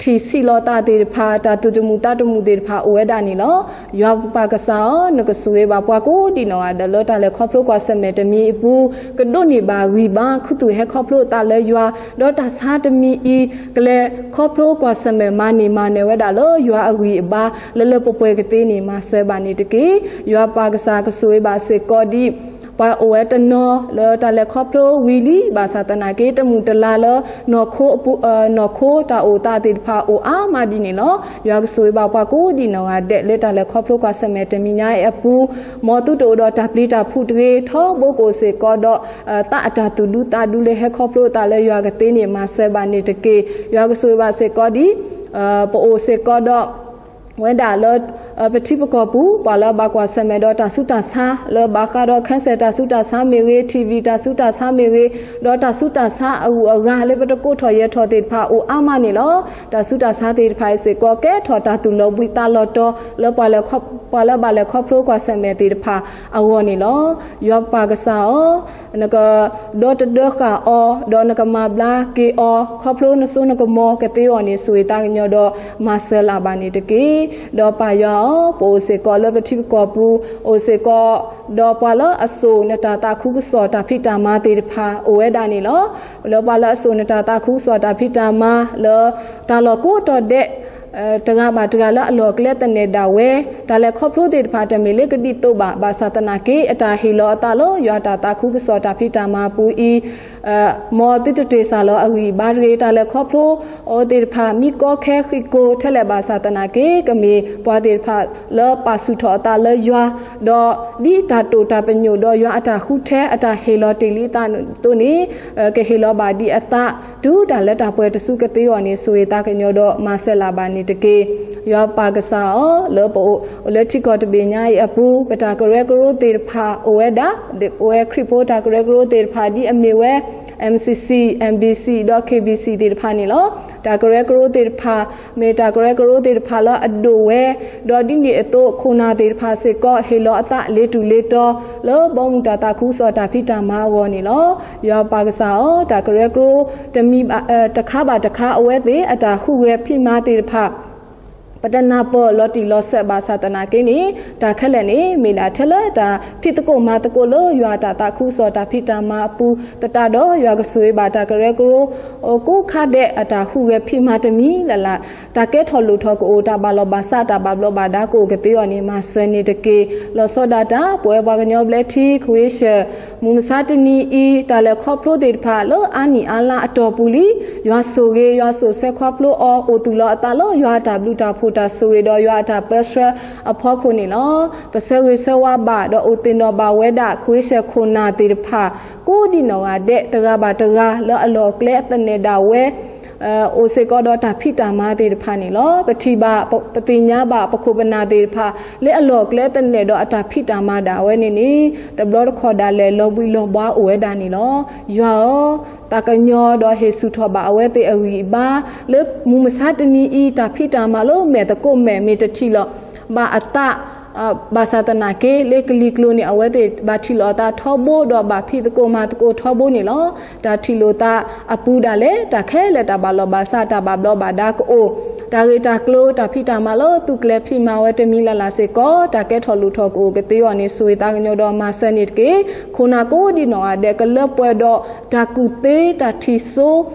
ထံၣ်ဆံးလီၤသးသ့ၣ်တဖၣ် တၢ်သူၣ်တမုာ်သးတမုာ်သ့ၣ်တဖၣ်အိၣ်ဝဲဒၣ်န့ၣ်လီၤ. ယွၤပၢ်ကစၢ်ဧၢ, နကဆိၣ်ဂ့ၤဘၣ်ပှၤကိးဒံးနီၢ်ဂၤဒဲး လၢတၢ်လဲၤခီဖျိကွၢ်ဆၢၣ်မဲာ်တမံၤအပူၤ ကဒိးန့ၢ်ဘၣ်ဂံၢ်ဘါ ခူသူၣ်ဟဲခီဖျိအသးလၢယွၤ, ဒီးတၢ်ဆါတမံၤအံၤ ကလဲၤခီဖျိကွၢ်ဆၢၣ်မဲာ်မၤန့ၢ်မၤနၢၤဝဲဒၣ်လၢယွၤအဂံၢ်အဘါ လၢလၢပှဲၤပှဲၤကသ့န့ၣ် မၤစၢၤဘၣ်န့ၣ်တက့ၢ်. ယွၤပၢ်ကစၢ်ကဆိၣ်ဂ့ၤဘၣ်စ့ၢ်ကီးဒ် ပှၤအိၣ်ဝဲတနီၤလၢတၢ်လဲၤခီဖျိဝံၤလံ ဘၣ်ဆၣ်သနာ်က့ တမုာ်တလၤလၢ နီၢ်ခိအပူၤ နီၢ်ခိတၢ်အိၣ်သးသ့ၣ်တဖၣ်အိၣ်အါမးဒ်န့ၣ်လီၤ. ယွၤကဆိၣ်ဂ့ၤဘၣ်ပှၤကိးဒံးနီၢ်ဂၤဒဲး လၢတၢ်လဲၤခီဖျိကွၢ်ဆၢၣ်မဲာ်တမံၤညါအံၤအပူၤ, မ်သုတအိၣ်ဒီးတၢ်ပျံၤတၢ်ဖုးတဂ့ၤ, ထီဘိကအိၣ်စ့ၢ်ကီးဒီး သးအတၢ်သူၣ်ဒူသးဒူလၢဟဲခီဖျိအသးလၢယွၤကသ့န့ၣ် မၤစၢၤဘၣ်န့ၣ်တက့ၢ်. ယွၤကဆိၣ်ဂ့ၤဘၣ်စ့ၢ်ကီးဒ် ပအိၣ်စ့ၢ်ကီးဒီး ဝဲဒၣ်လၢ ပထံပကီၢ်ပူၤ ပှၤလၢဘၣ်ကွၢ်ဆၢၣ်မဲာ်ဒီးတၢ်ဆူးတၢ်ဆါ လၢဘၣ်ဃးဒီး cancer တၢ်ဆူးတၢ်ဆါမ့ၢ်ဂ့ၤ, TB တၢ်ဆူးတၢ်ဆါမ့ၢ်ဂ့ၤ, ဒီးတၢ်ဆူးတၢ်ဆါအဂုၤအဂၤလၢပတကိးထီၣ်ယဲၤထီၣ်သ့ၣ်တဖၣ်အိၣ်အါမးန့ၣ်လီၤ. တၢ်ဆူးတၢ်ဆါသ့ၣ်တဖၣ်အံၤစ့ၢ်ကီး ကဲထီၣ်တၢ်သူၣ်လီၤဘှံးသးလီၤတီၤ လၢပှၤလၢ ပှၤလၢဘၣ်လဲၤခီဖျိကွၢ်ဆၢၣ်မဲာ်သ့ၣ်တဖၣ်အဂီၢ်န့ၣ်လီၤ. ယွၤပၢ်ကစၢ်ဧၢ, နကဒီတဒၢဃာ်အီၤ ဒီးနကမၤဘျါက့ၤအီၤ ခီဖျိနစိနကမီၤကသ့အဂီၢ်န့ၣ် ဆိၣ်ဂ့ၤသးကညီၤဒီးမၤစၢၤလၢ်ဘၣ်န့ၣ်တက့ၢ်. ဒီးပၢ်ယွၤဧၢ, ပအိၣ်စ့ၢ်ကီးလၢပထံပကီၢ်ပူၤ အိၣ်စ့ၢ်ကီး ဒီးပှၤလၢအစိာ်နတၢ်သးခုကစီၣ်တၢ်ဖံးတၢ်မၤသ့ၣ်တဖၣ်အိၣ်ဝဲဒၣ်န့ၣ်လီၤ. လၢပှၤလၢအစိာ်နတၢ်သးခုကစီၣ်တၢ်ဖံးတၢ်မၤလၢ တၢ်လီၢ်ကိးတီၤဒဲး တဂၤဘၣ်တဂၤလၢအလီၢ်အကျဲသနၢၣ်ဒၣ်ဝဲ တၢ်လဲၤခီဖျိသ့ၣ်တဖၣ်တမ့ၢ်လၢကဒ်သိးဘၣ် ဘၣ်ဆၣ်သနာ်က့ အတၢ်ဟ့ၣ်လီၤအသးလၢယွၤတၢ်သးခုကစီၣ်တၢ်ဖံးတၢ်မၤအပူၤအံၤ မ်သုတတ့ၢ်စၢ်လီၤအဂံၢ်အဘါတဂ့ၤ. တၢ်လဲၤခီဖျိသ့ၣ်တဖၣ် မံကီခဲဃံးကိာ်ထဲလဲၣ်ဘၣ်ဆၣ်သနာ်က့ ကမ့ၢ်ပှၤသ့ၣ်တဖၣ်လၢပာ်ဆူၣ်ထီၣ်အသးလၢယွၤ ဒီးဒ်တၢ်တိာ်တၢ်ပညိၣ်ဒီးယွၤအတၢ်ဃုထၢအတၢ်ဟ့ၣ်လီၤတ့ၢ်လံအသးအသိးန့ၣ် ကဟ့ၣ်လီၤဘၣ်ဒံးအသး တုၤတၢ်လၢတၢ်ပှဲၤတစုကသ့အဂီၢ်န့ၣ် ဆိၣ်ဂ့ၤသးကညီၤဒီးမၤစၢၤလၢ်ဘၣ်န့ၣ်တက့ၢ်. ယွၤပၢ်ကစၢ်ဧၢ, လၢပအိၣ်လၢထံကီၢ်တဘ့ၣ်ညါအံၤအပူၤ ပတၢ်ကရၢကရိသ့ၣ်တဖၣ်အိၣ်ဝဲဒၣ် ပဝဲခရံာ်ဖိတၢ်ကရၢကရိသ့ၣ်တဖၣ်ဒ်အမ့ၢ်ဝဲ M C C, M B C ဒီး K B C သ့ၣ်တဖၣ်န့ၣ်လီၤ. တၢ်ကရၢကရိသ့ၣ်တဖၣ် မ့ၢ်တၢ်ကရၢကရိသ့ၣ်တဖၣ်လၢအဒိၣ်ဝဲ ဒီးဒ်န့ၣ်အသိး ခိၣ်နၢ်သ့ၣ်တဖၣ်စ့ၢ်ကီး ဟ့ၣ်လီၤအသးလ့ၤတူၢ်လ့ၤတီၤ လၢဘီမုၢ်တၢ်သးခုကစီၣ်တၢ်ဖံးတၢ်မၤအဂီၢ်န့ၣ်လီၤ. ယွၤပၢ်ကစၢ်ဧၢ, တၢ်ကရၢကရိ တမံၤဘၣ် တခါဘၣ်တခါ အဝဲသ့ၣ်အတၢ်ဟူးဂဲၤဖံးမၤသ့ၣ်တဖၣ် ပတနၢ်ပၢၢ်လီၤတံၢ်လီၤဆဲးဘၣ်ဆၣ်သနာ်က့န့ၣ် တၢ်ခဲလၢာ်န့ၣ် မ့ၢ်ဒၣ်ထဲလၢတၢ်ဖံးသကိးမၤသကိးလၢယွၤအတၢ်သးခုကစီၣ်တၢ်ဖံးတၢ်မၤအပူၤသတးဒီး ယွၤကဆိၣ်ဂ့ၤဘၣ်တၢ်ကရၢကရိ ကိးခါဒဲးအတၢ်ဟူးဂဲၤဖံးမၤတမံၤလၢ်လၢ် တၢ်ကဲထီၣ်လိၣ်ထီၣ်ကအိၣ် တၢ်ဘၣ်လီၢ်ဘၣ်စး တၢ်ဘၣ်ဘျီးဘၣ်ဒါကအိၣ်ကသ့အဂီၢ်န့ၣ် မၤစၢၤန့ၣ်တက့ၢ်. လီၤဆီဒၣ်တၢ် ပဝဲပှၤကညီဘျၢထံ ခဝ့ၡၢၣ် မုၢ်မဆါတနံၤအံၤ တၢ်လဲၤခီဖျိသ့ၣ်တဖၣ်လၢအါနံၣ်အါလါအတီၢ်ပူၤလံ ယွၤဆိၣ်ဂ့ၤ ယွၤစိာ်ဆှၢခီဖျိအီၤ အိၣ်သူၣ်လီၤအသးလၢယွၤအတၢ်ဘျုးတၢ်ဖှိၣ်တၢ်ဆိၣ်ဂ့ၤဒီးယွၤအတၢ်ပၢဆှၢအဖီခိၣ်န့ၣ်လီၤ. ပဆၢဂ့ၤဆၢဝါဘၣ်ဒီးအိၣ်သ့ၣ်နီၣ်ဘၣ်ဝဲဒၣ် ခဝ့ၡၢၣ်ခိၣ်နၢ်သ့ၣ်တဖၣ် ကိးဒံးနီၢ်ဂၤဒဲး တဂၤဘၣ်တဂၤလၢအလီၢ်အကျဲသနၢၣ်ဒၣ်ဝဲ အိၣ်စ့ၢ်ကီးဒီးတၢ်ဖံးတၢ်မၤသ့ၣ်တဖၣ်န့ၣ်လီၤ. ပထံၣ်ဘၣ် ပသ့ၣ်ညါဘၣ်ပခိၣ်ပနၢ်သ့ၣ်တဖၣ် လၢအလီၢ်အကျဲသနၢၣ်ဒီးအတၢ်ဖံးတၢ်မၤဒၣ်ဝဲန့ၣ်န့ၣ် တဘျီတခီၣ်ဒၣ်လဲာ်လီၤဘှံးလီၤဘှါအိၣ်ဝဲဒၣ်န့ၣ်လီၤ. ယွၤဧၢ, သးကညီၤဒီးဟ့ၣ်ဆူၣ်ထီၣ်ဘၣ်အဝဲသ့ၣ်အဂံၢ်အဘါ လၢမုၢ်မဆါတနံၤအံၤ တၢ်ဖံးတၢ်မၤလၢမဲာ်သကိးမဲာ်မ့ၢ်တထံၣ်လီၤဘၣ်အသး ဘၣ်ဆၣ်သနာ်က့ လၢကလံၤကျိၤန့ၣ် အဝဲသ့ၣ်ဘၣ်ထံၣ်လိာ်အသးထီဘိ ဒီးဘၣ်ဖံးသကိးမၤသကိးထီဘိန့ၣ်လီၤ. တၢ်ထံၣ်လိာ်သးအပူၤဒၣ်လဲာ် တၢ်ခဲလၢာ်တၢ်ဘၣ်လီၢ်ဘၣ်စး တၢ်ဘၣ်ဘျီးဘၣ်ဒါကအိၣ် တၢ်ဂ့ၢ်တၢ်ကျိၤ တၢ်ဖံးတၢ်မၤလၢသုးကျဲၤဖံးမၤဝဲတမံၤလၢ်လၢ်စ့ၢ်ကီး တၢ်ကဲထီၣ်လိၣ်ထီၣ်ကအိၣ်ကသ့အဂီၢ်န့ၣ် ဆိၣ်ဂ့ၤသးကညီၤဒီးမၤစၢၤန့ၣ်တက့ၢ်. ခိၣ်နၢ်ကိးဒံးနီၢ်ဂၤဒဲး ကလၢပှဲၤဒီးတၢ်ကူၣ်သ့တၢ်ထံၣ်စိ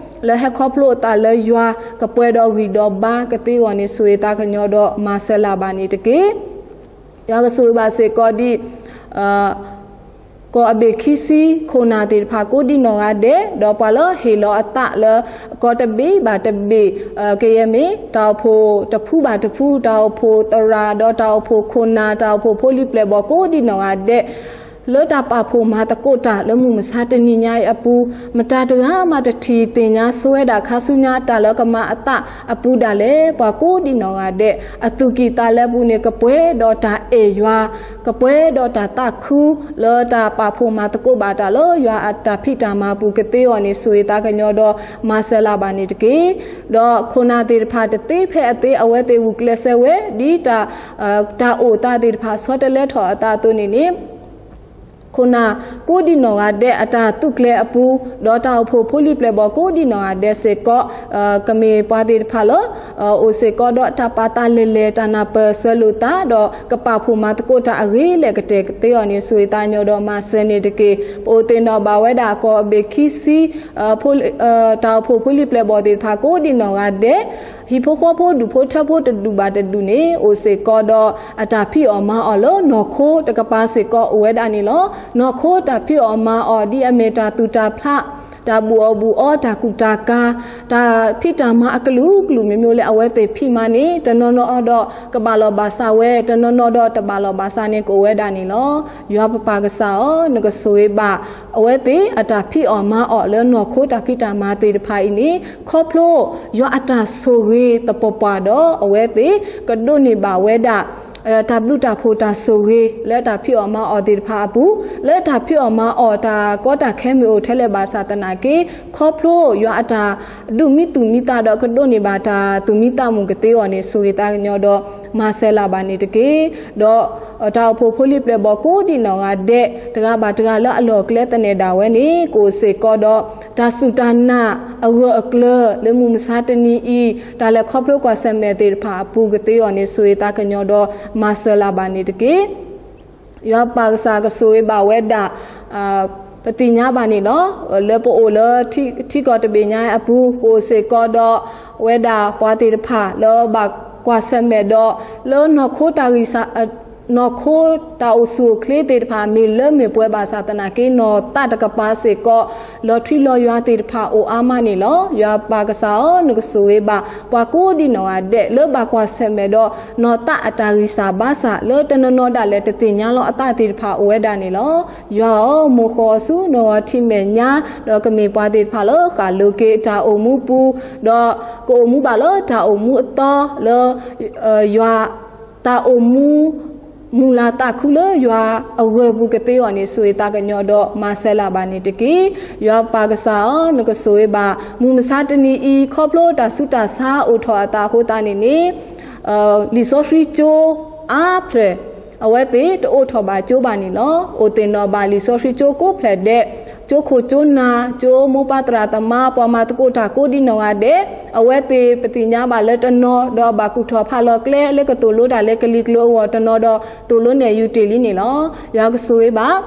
လၢဟဲခီဖျိအသးလၢယွၤ ကပှဲၤဒီးဂံၢ်ဒီးဘါကသ့အဂီၢ်န့ၣ် ဆိၣ်ဂ့ၤသးကညီၤဒီးမၤစၢၤလၢ်ဘၣ်န့ၣ်တက့ၢ်. ယွၤကဆိၣ်ဂ့ၤဘၣ်စ့ၢ်ကီးဒ် ကီၢ်အဘ့ၣ်ခံဆံ ခိၣ်နၢ်သ့ၣ်တဖၣ်ကိးဒံးနီၢ်ဂၤဒဲး ဒီးပှၤလၢဟ့ၣ်လီၤအသးလၢ ကီၢ်တဘ့ၣ်ဘၣ်တဘ့ၣ် ကယဲၢ်မ့ၢ် တၢ်အိၣ်ဖှိၣ်တဖုဘၣ်တဖု တၢ်အိၣ်ဖှိၣ်သရၣ် ဒီးတၢ်အိၣ်ဖှိၣ်ခိၣ်နၢ် တၢ်အိၣ်ဖှိၣ်ဖိလံၤပျဲၢ်ဘီၣ်ကိးဒံးနီၢ်ဂၤဒဲး လၢတၢ်ပာ်ဖှိၣ်မၤသကိးတၢ်လၢမုၢ်မဆါတနံၤညါအံၤအပူၤ, မတၤတဂၤမးတထံၣ်သ့ၣ်ညါဆိဝဲဒၣ်ခါဆူညါတၢ်လၢကမၤအသးအပူၤဒၣ်လဲာ်, ပှၤကိးဒံနီၢ်ဂၤဒဲး အသူၣ်ကံၢ်သးလဲပူၤန့ၣ် ကပှဲၤဒီးတၢ်အဲၣ်ယွၤ, ကပှဲၤဒီးတၢ်သးခု လၢတၢ်ပာ်ဖှိၣ်မၤသကိးဘၣ်တၢ်လၢယွၤအတၢ်ဖံးတၢ်မၤပူၤကသ့အီၤန့ၣ် ဆိၣ်ဂ့ၤသးကညီၤဒီးမၤစၢၤလၢ်ဘၣ်န့ၣ်တက့ၢ်. ဒီးခိၣ်နၢ်သ့ၣ်တဖၣ်တသ့ဖဲအသ့ အဝဲသ့ၣ်ဂုာ်ကျဲးစၢးဝဲ ဒ်တၢ် တၢ်အိၣ်သးသ့ၣ်တဖၣ်ဆီတလဲထီၣ်အသးအသိးန့ၣ်န့ၣ် ခိၣ်နၢ်ကိးဒံနီၢ်ဂၤဒဲးအတၢ်သူၣ်ကျဲၤအပူၤ, ဒီးတၢ်အိၣ်ဖှိၣ်ဖိလံၤပျဲၢ်ဘီၣ်ကိးဒံနီၢ်ဂၤဒဲးစ့ၢ်ကီး ကမ့ၢ်ပှၤသ့ၣ်တဖၣ်လၢ အိၣ်စ့ၢ်ကီးဒီးတၢ်ပာ်သးလဲၤလဲၤ တၢ်နၢ်ပၢၢ်ဆၢလိာ်သး ဒီးကပာ်ဖှိၣ်မၤသကိးတၢ်အဂ့ၤလဲၣ်ကတဲာ်ကသ့အီၤန့ၣ် ဆိၣ်ဂ့ၤသးကညီၤဒီးမၤစၢၤန့ၣ်တက့ၢ်. ပအိၣ်သ့ၣ်နီၣ်ဘၣ်ဝဲဒၣ်ကီၢ်ဘ့ၣ်ခံဆံ တၢ်အိၣ်ဖှိၣ်ဖိလံၤပျဲၢ်ဘီၣ်သ့ၣ်တဖၣ်ကိးဒံနီၢ်ဂၤဒဲး ဟံၣ်ဖိဃီဖိဒူၣ်ဖိထၢဖိတဒူၣ်ဘၣ်တဒူၣ်န့ၣ် အိၣ်စ့ၢ်ကီးဒီးအတၢ်ဖံးအီၣ်မၤအီၣ်လၢနီၢ်ခိတကပၤစ့ၢ်ကီးအိၣ်ဝဲဒၣ်န့ၣ်လီၤ. နီၢ်ခိတၢ်ဖံးအီၣ်မၤအီၣ်ဒ်အမ့ၢ်တၢ်သူၣ်တၢ်ဖျး, တၢ်ဘူၣ်အီၣ်ဘူၣ်အီ တၢ်ကူၣ်တၢ်ကၤ, တၢ်ဖံးတၢ်မၤအကလုာ်ကလုာ်မ့ၢ်မ့ၢ်လၢအဝဲသ့ၣ်ဖံးမၤန့ၣ် တနီၤနီၤဒီးကဘၣ်လီၢ်ဘၣ်စးဝဲ, တနီၤနီၤဒီးတဘၣ်လီၢ်ဘၣ်စးန့ၣ်ကအိၣ်ဝဲဒၣ်န့ၣ်လီၤ. ယွၤပပၢ်ကစၢ်ဧၢ, နကဆိၣ်ဂ့ၤဘၣ် အဝဲသ့ၣ်အတၢ်ဖံးအီၣ်မၤအီၣ်လၢနီၢ်ခိတၢ်ဖံးတၢ်မၤသ့ၣ်တဖၣ်အံၤန့ၣ် ခီဖျိယွၤအတၢ်ဆိၣ်ဂ့ၤသပှၢ်ပှၢ်ဒီး အဝဲသ့ၣ်ကဒိးန့ၢ်ဘၣ်ဝဲဒၣ် တၢ်ဘျုးတၢ်ဖှိၣ်တၢ်ဆိၣ်ဂ့ၤလၢတၢ်ဖံးအီၣ်မၤအီၣ်သ့ၣ်တဖၣ်အပူၤ, လၢတၢ်ဖံးအီၣ်မၤအီၣ်တၢ်ကီတၢ်ခဲမ့ၢ်အိၣ်ထဲလဲၣ်ဘၣ်ဆၣ်သနာ်က့ ခီဖျိယွၤအတၢ်ဒုးမံသူၣ်မံသးဒီးကဒိးန့ၢ်ဘၣ်တၢ်သူၣ်မံသးမုာ်ကသ့အီၤန့ၣ် ဆိၣ်ဂ့ၤသးကညီၤဒီးမၤစၢၤလၢ်ဘၣ်န့ၣ်တက့ၢ်. ဒီးတၢ်အိၣ်ဖှိၣ်ဖိလံၤပျဲၢ်ဘီၣ်ကိးဒံနီၢ်ဂၤဒဲး တဂၤဘၣ်တဂၤလၢအလီၢ်အကျဲသန့ၤဒၣ်ဝဲန့ၣ် ကအိၣ်စ့ၢ်ကီးဒီးတၢ်စူၢ်တၢ်နာ်အဂၢၢ်အကျၢၤ လၢမုၢ်မဆါတနံၤအံၤ တၢ်လဲၤခီဖျိကွၢ်ဆၢၣ်မဲာ်သ့ၣ်တဖၣ်အပူၤကသ့အီၤန့ၣ် ဆိၣ်ဂ့ၤသးကညီၤဒီးမၤစၢၤလၢ်ဘၣ်န့ၣ်တက့ၢ်. ယွၤပၢ်ကစၢ်ကဆိၣ်ဂ့ၤဘၣ်ဝဲဒၣ် ပသ့ၣ်ညါဘၣ်န့ၣ်လီၤ. လၢပအိၣ်လၢထံကီၢ်တဘ့ၣ်ညါအပူၤ ပအိၣ်စ့ၢ်ကီးဒီးဝဲဒၣ်ပှၤသ့ၣ်တဖၣ်လၢဘၣ်ကွၢ်ဆၢၣ်မဲာ်ဒီး လၢနီၢ်ခိတၢ်ဂံၢ်စၢ် နီၢ်ခိတၢ်အိၣ်ဆူၣ်အိၣ်ချ့သ့ၣ်တဖၣ် မ့ၢ်လၢမ့ၢ်ပှဲၤဘၣ်ဆၣ်သနာ်က့ နီၢ်သးတကပၤစ့ၢ်ကီး လီၤထွံလီၤယွၤသ့ၣ်တဖၣ်အိၣ်အါမးန့ၣ်လီၤ. ယွၤပၢ်ကစၢ်ဧၢ, နကဆိၣ်ဂ့ၤဘၣ် ပှၤကိးဒံနီၢ်ဂၤဒဲး လၢဘၣ်ကွၢ်ဆၢၣ်မဲာ်ဒီး နီၢ်သးအတၢ်ဂံၢ်စၢ်ဘါစၢ် လၢတနီၤနီၤဒၣ်လဲာ်တသ့ၣ်ညါလီၤအသးသ့ၣ်တဖၣ်အိၣ်ဝဲဒၣ်န့ၣ်လီၤ. ယွၤဧၢ, မိၢ်ဃီၤအီၤဆူနီၢ်ဂီၤထံမဲာ်ညါ ဒီးကမ့ၢ်ပှၤသ့ၣ်တဖၣ်လၢဃၣ်လိၤက့ၤတၢ်အိၣ်မူပူၤ ဒီးကအိၣ်မူဘၣ်လၢတၢ်အိၣ်မူအသီလၢ ယွၤ တၢ်အိၣ်မူ မုၢ်လၢ်သးခုလၢယွၤအဂၢၢ်ပူၤကသ့အီၤန့ၣ် ဆိၣ်ဂ့ၤသးကညီၤဒီးမၤစၢၤလၢ်ဘၣ်န့ၣ်တက့ၢ်. ယွၤပၢ်ကစၢ်ဧၢ, နကဆိၣ်ဂ့ၤဘၣ် မုၢ်မဆါတနံၤအံၤ ခီဖျိတၢ်ဆူးတၢ်ဆါအိၣ်ထီၣ်အသးအဃိသတးန့ၣ်န့ၣ် လံာ်စီဆှံကၠိအါဖျၢၣ် အဝဲသ့ၣ်တအိၣ်ထီၣ်ဘၣ်ကၠိဘၣ်န့ၣ်လီၤ. အိၣ်သ့ၣ်နီၣ်ဘၣ်လံာ်စီဆှံကၠိကိးဖျၢၣ်ဒဲး, ကၠိခိၣ်ကၠိနၢ်, ကၠိမိၢ်ပၢ်သရၣ်သမါ, ပှၤမၤသကိးတၢ်ကိးဒံနီၢ်ဂၤဒဲး, အဝဲသ့ၣ်ပသ့ၣ်ညါဘၣ်လၢတနီၤ ဒီးဘၣ်ကူၣ်ထီၣ်ဖးလီၤကျဲလၢကသိၣ်လိတၢ်လၢကလံၤကျိၤအဂီၢ်တနီၤဒီး သိၣ်လိနဲၣ်ယူၤတ့ၢ်လံန့ၣ်လီၤ. ယွၤကဆိၣ်ဂ့ၤဘၣ်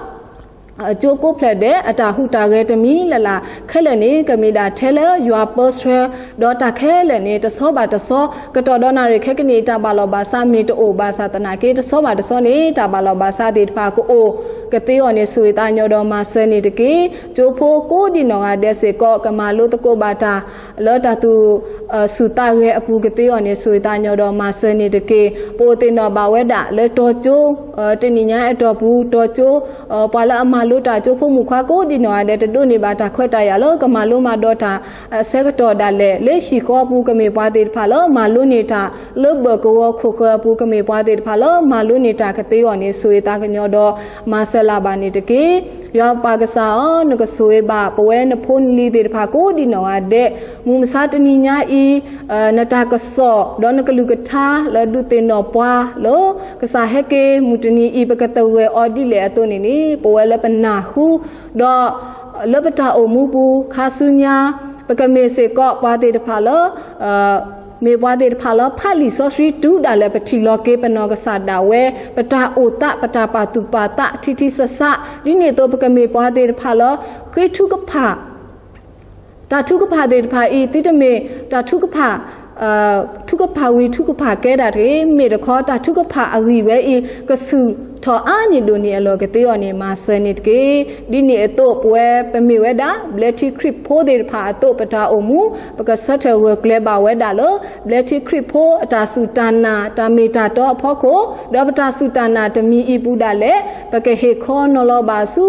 ကၠိကိးဖျၢၣ်ဒဲး အတၢ်ဟူးတၢ်ဂဲၤတမံၤလၢ်လၢ် ခဲလၢာ်န့ၣ် ကမ့ၢ်ဒၣ်ထဲလၢယွၤပၢဆှၢ ဒီးတၢ်ခဲလၢာ်န့ၣ် တဆီဘၣ်တဆီ ကတီၢ်ဒီးနၣ်ရံၣ်ခဲကနံၣ်အံၤ တၢ်ဘၣ်လီၢ်ဘၣ်စးမ့ၢ်တအိၣ်ဘၣ်ဆၣ်သနာ်က့ တဆီဘၣ်တဆီန့ၣ် တၢ်ဘၣ်လီၢ်ဘၣ်စးသ့ၣ်တဖၣ်ကအိၣ်ကသ့အီၤန့ၣ် ဆိၣ်ဂ့ၤသးကညီၤဒီးမၤစၢၤန့ၣ်တက့ၢ်. ကၠိဖိကိးဒံနီၢ်ဂၤဒဲးစ့ၢ်ကီး ကမၤလိသကိးဘၣ်တၢ် လၢတၢ်သူၣ် ဆူၣ်သးဂဲၤအပူၤကသ့အီၤန့ၣ် ဆိၣ်ဂ့ၤသးကညီၤဒီးမၤစၢၤန့ၣ်တက့ၢ်. ပအိၣ်သ့ၣ်နီၣ်ဘၣ်ဝဲဒၣ်လၢတီၤကၠိ တနံၤညါအတီၢ်ပူၤ တီၤကၠိ ပှၤလၢအမၤလိတၢ်ကၠိဖိမုၣ်ခွါကိးဒံနီၢ်ဂၤဒဲး တဒိးန့ၢ်ဘၣ်တၢ်ခွဲးတၢ်ယာ်လၢကမၤလိမၤဒိးတၢ်အဆၢကတီၢ်ဒၣ်လဲာ် လၢဟံၣ်ဃီအပူၤ ကမ့ၢ်ပှၤသ့ၣ်တဖၣ်လၢမၤလိန့ၢ်တၢ် လၢဘၢၣ်ကဝီၤခိၣ်ဃၢၤအပူၤ ကမ့ၢ်ပှၤသ့ၣ်တဖၣ်လၢမၤလိန့ၢ်တၢ်ကသ့အီၤန့ၣ် ဆိၣ်ဂ့ၤသးကညီၤဒီးမၤစၢၤလၢ်ဘၣ်န့ၣ်တက့ၢ်. ယွၤပၢ်ကစၢ်ဧၢ, နကဆိၣ်ဂ့ၤဘၣ် ပဝဲနဖိနလံၤသ့ၣ်တဖၣ်ကိးဒံနီၢ်ဂၤဒဲး မုၢ်မဆါတနံၤညါအံၤ နတၢ်ကစီၣ်ဒီးနကလုၢ်ကထါလၢဒုးသ့ၣ်နီၣ်ပှၤလၢ ကစၢ်ဟဲက့ၤမုၢ်တနံၤအံၤ ပကသဂၢၢ်အီၤဒ်လဲၣ်အသိးန့ၣ်န့ၣ် ပဝဲလၢပနၢ်ဟူ ဒီးလၢပတၢ်အိၣ်မူပူၤ ခါဆူညါ ပကမ့ၢ်စ့ၢ်ကီးပှၤသ့ၣ်တဖၣ်လၢ မ့ၢ်ပှၤသ့ၣ်တဖၣ်လၢဖးလံာ်စီဆှံတုၤဒၣ်လဲာ် ပထံၣ်လီၤက့ၤပနီၢ်ကစၢ်ဒၣ်ဝဲ ပတၢ်အိၣ်သး ပတၢ်ပာ်သူၣ်ပာ်သးထံထံဆးဆး ဒ်န့ၣ်အသိး ပကမ့ၢ်ပှၤသ့ၣ်တဖၣ်လၢ ဃ့ထုကဖၣ် တၢ်ထုကဖၣ်သ့ၣ်တဖၣ်အံၤ သုတမ့ၢ်တၢ်ထုကဖၣ် ထုကဖၣ်ဝံၤထုကဖၣ်ကဲဒၣ်တဂ့ၤ, မ့ၢ်တခီ တၢ်ထုကဖၣ်အဂံၢ်ဝဲအံၤ ကဆူၣ် ထီၣ်အါန့ၢ်ဒိၣ်န့ၢ်အလီၢ်ကသ့အီၤန့ၣ် မၤစၢၤန့ၣ်တက့ၢ်. ဒ်န့ၣ်အသိး ပဝဲပမ့ၢ်ဝဲဒၣ် ဘျၢထံခရံာ်ဖိသ့ၣ်တဖၣ်အသိး ပတၢ်အိၣ်မူ ပကဆၢထၢၣ်ဂၢၢ်ကျၢၤဘၣ်ဝဲဒၣ်လၢ ဘျၢထံခရံာ်ဖိအတၢ်စူၢ်တၢ်နာ် တၢ်မ့ၢ်တၢ်တီအဖီခိၣ်, ဒီးပတၢ်စူၢ်တၢ်နာ်တမံၤအံၤပူၤဒၣ်လဲာ် ပကဟ့ၣ်ခီနီၤလီၤဘၣ်ဆူ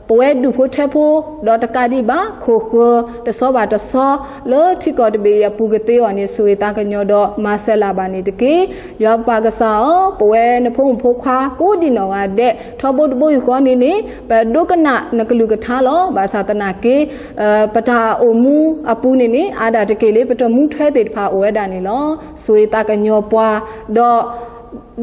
ပဝဲဒူၣ်ဖိထၢဖိ, ဒီးတကးဒံးဘၣ် ခိၣ်ဃၢၤတဆီဘၣ်တဆီ လၢထံကီၢ်တဘ့ၣ်အံၤအပူၤကသ့အီၤန့ၣ် ဆိၣ်ဂ့ၤသးကညီၤဒီးမၤစၢၤလၢ်ဘၣ်န့ၣ်တက့ၢ်. ယွၤပၢ်ကစၢ်ဧၢ, ပဝဲနဖိမုၣ်ဖိခွါကိးဒံနီၢ်ဂၤဒဲး ထီဘိတဘိယူၢ်ဃီန့ၣ်န့ၣ် ပဒိကနၣ်နကလုၢ်ကထါလီၤ. ဘၣ်ဆၣ်သနာ်က့ ပတၢ်အိၣ်မူအပူၤန့ၣ်န့ၣ် အါဒၣ်တက့ၢ်လၢ ပတမူထွဲသ့ၣ်တဖၣ်အိၣ်ဝဲဒၣ်န့ၣ်လီၤ. ဆိၣ်ဂ့ၤသးကညီၤပှၤ ဒီး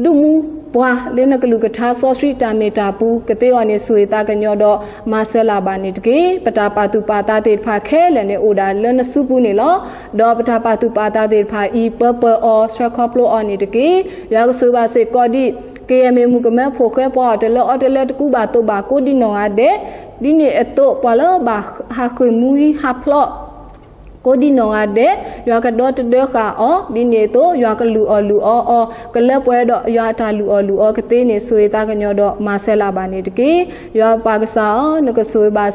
ဒုးမူပှၤလၢနကလုၢ်ကထါစီဆှံတၢ်မ့ၢ်တၢ်ပူၤကသ့အီၤန့ၣ် ဆိၣ်ဂ့ၤသးကညီၤဒီးမၤစၢၤလၢ်ဘၣ်န့ၣ်တက့ၢ်. ပတၢ်ပာ်သူၣ်ပာ်သးသ့ၣ်တဖၣ်ခဲလၢာ်န့ၣ် အိၣ်ဒၣ်လၢနစုပူၤန့ၣ်လီၤ. ဒီးပတၢ်ပာ်သူၣ်ပာ်သးသ့ၣ်တဖၣ်အံၤ ပၢပၢအီၤဆှၢခီဖျိအီၤန့ၣ်တက့ၢ်. ယွၤကဆိၣ်ဂ့ၤဘၣ်စ့ၢ်ကီးဒ် ကယဲၢ်မ့ၢ်မုၣ်ကမဲဖိဃဲပှၤအီၤတလၢအီတလၢတကူဘၣ်သိးဘၣ်ကိးဒံနီၢ်ဂၤဒဲး, ဒ်န့ၣ်အသိးပှၤလၢဘၣ်ဟးဃ့ၢ်မှံဟးဖျိး ကိးဒံနီၢ်ဂၤဒဲး ယွၤကဒီတဒၢဃာ်အီၤ, ဒ်န့ၣ်အသိး ယွၤကလုၢ်အီၣ်လုၢ်အီအီၤ ကလၢပှဲၤဒီးယွၤအတၢ်လုၢ်အီၣ်လုၢ်အီကသ့န့ၣ် ဆိၣ်ဂ့ၤသးကညီၤဒီးမၤစၢၤလၢ်ဘၣ်န့ၣ်တက့ၢ်. ယွၤပၢ်ကစၢ်ဧၢ, နကဆိၣ်ဂ့ၤဘၣ်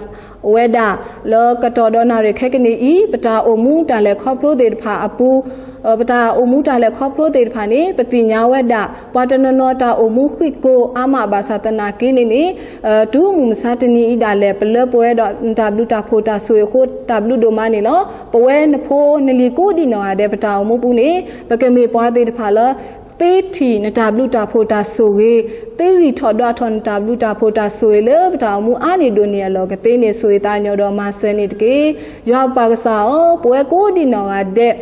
ဝဲဒၣ် လၢကတီၢ်ဒီးနၣ်ရံၣ်ခဲကနံၣ်အံၤ ပတၢ်အိၣ်မူတၢ်လဲၤခီဖျိသ့ၣ်တဖၣ်အပူၤ ပတၢ်အိၣ်မူတၢ်လဲၤခီဖျိသ့ၣ်တဖၣ်န့ၣ် ပသ့ၣ်ညါဝဲဒၣ် ပှၤတနီၤနီၤတၢ်အိၣ်မူဃံးကိၢ်အါမးဘၣ်ဆၣ်သနာ်က့န့ၣ်န့ၣ် တုၤမုၢ်မဆါတနံၤအံၤဒၣ်လဲာ် ပလၢပှဲၤဒီးနတၢ်ဘျုးတၢ်ဖှိၣ်တၢ်ဆိၣ်ဂ့ၤအဃိ တၢ်ဘျုးဒိၣ်မးန့ၣ်လီၤ. ပဝဲနဖိနလံၤကိးဒံနီၢ်ဂၤဒဲး ပတၢ်အိၣ်မူပူၤန့ၣ် ပကမ့ၢ်ပှၤသ့ၣ်တဖၣ်လၢ သ့ထံၣ်နတၢ်ဘျုးတၢ်ဖှိၣ်တၢ်ဆိၣ်ဂ့ၤ, သ့ဂံၢ်ထီၣ်ဒွးထီၣ်နတၢ်ဘျုးတၢ်ဖှိၣ်တၢ်ဆိၣ်ဂ့ၤလၢပတၢ်အိၣ်မူအါန့ၢ်ဒိၣ်န့ၢ်အလီၢ်ကသ့န့ၣ် ဆိၣ်ဂ့ၤသးကညီၤဒီးမၤစၢၤန့ၣ်တက့ၢ်. ယွၤပၢ်ကစၢ်ဧၢ, ပဝဲကိးဒံနီၢ်ဂၤဒဲး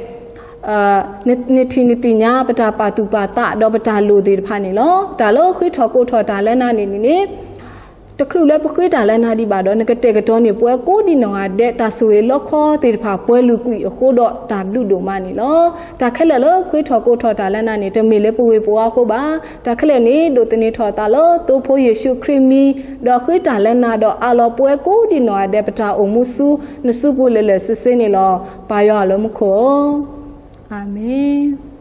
နထံၣ်နသ့ၣ်ညါပတၢ်ပာ်သူၣ်ပာ်သးဒီးပတၢ်လိၣ်သ့ၣ်တဖၣ်န့ၣ်လီၤ. တၢ်လၢဃ့ထီၣ်ကိးထီၣ်တၢ်လၢနၤန့ၣ်န့ၣ် တချုးလၢပဃ့တၢ်လၢနၤဒံးဘၣ်ဒီး နကတဲာ်ကတီၤန့ၢ်ပဝဲကိးဒံနီၢ်ဂၤဒဲး တၢ်ဆိၣ်ဂ့ၤလီခီသ့ၣ်တဖၣ် ပှဲၤလုာ်ကွံာ်အဃိဒီးတၢ်ဘျုးဒိၣ်မးန့ၣ်လီၤ. တၢ်ခဲလၢာ်လၢပဃ့ထီၣ်ကိးထီၣ်တၢ်လၢနၤန့ၣ် တမ့ၢ်လၢပဂ့ၤပဝါအဃိဘၣ်. တၢ်ခဲလၢာ်န့ၣ် ဒိးသန့ၤထီၣ်အသးလၢသိဖိယ့ၣ်ၡူးခရံာ်မံၤ, ဒီးဃ့တၢ်လၢနၤဒီးအးလီၤပဝဲကိးဒံနီၢ်ဂၤဒဲး ပတၢ်အိၣ်မူဆူနစုပူၤလၢာ်လၢာ်ဆ့ဆ့န့ၣ်လီၤ. ပၢ်ယွၤလၢမူခိၣ်ဧၢ, အၤမ့ၣ်.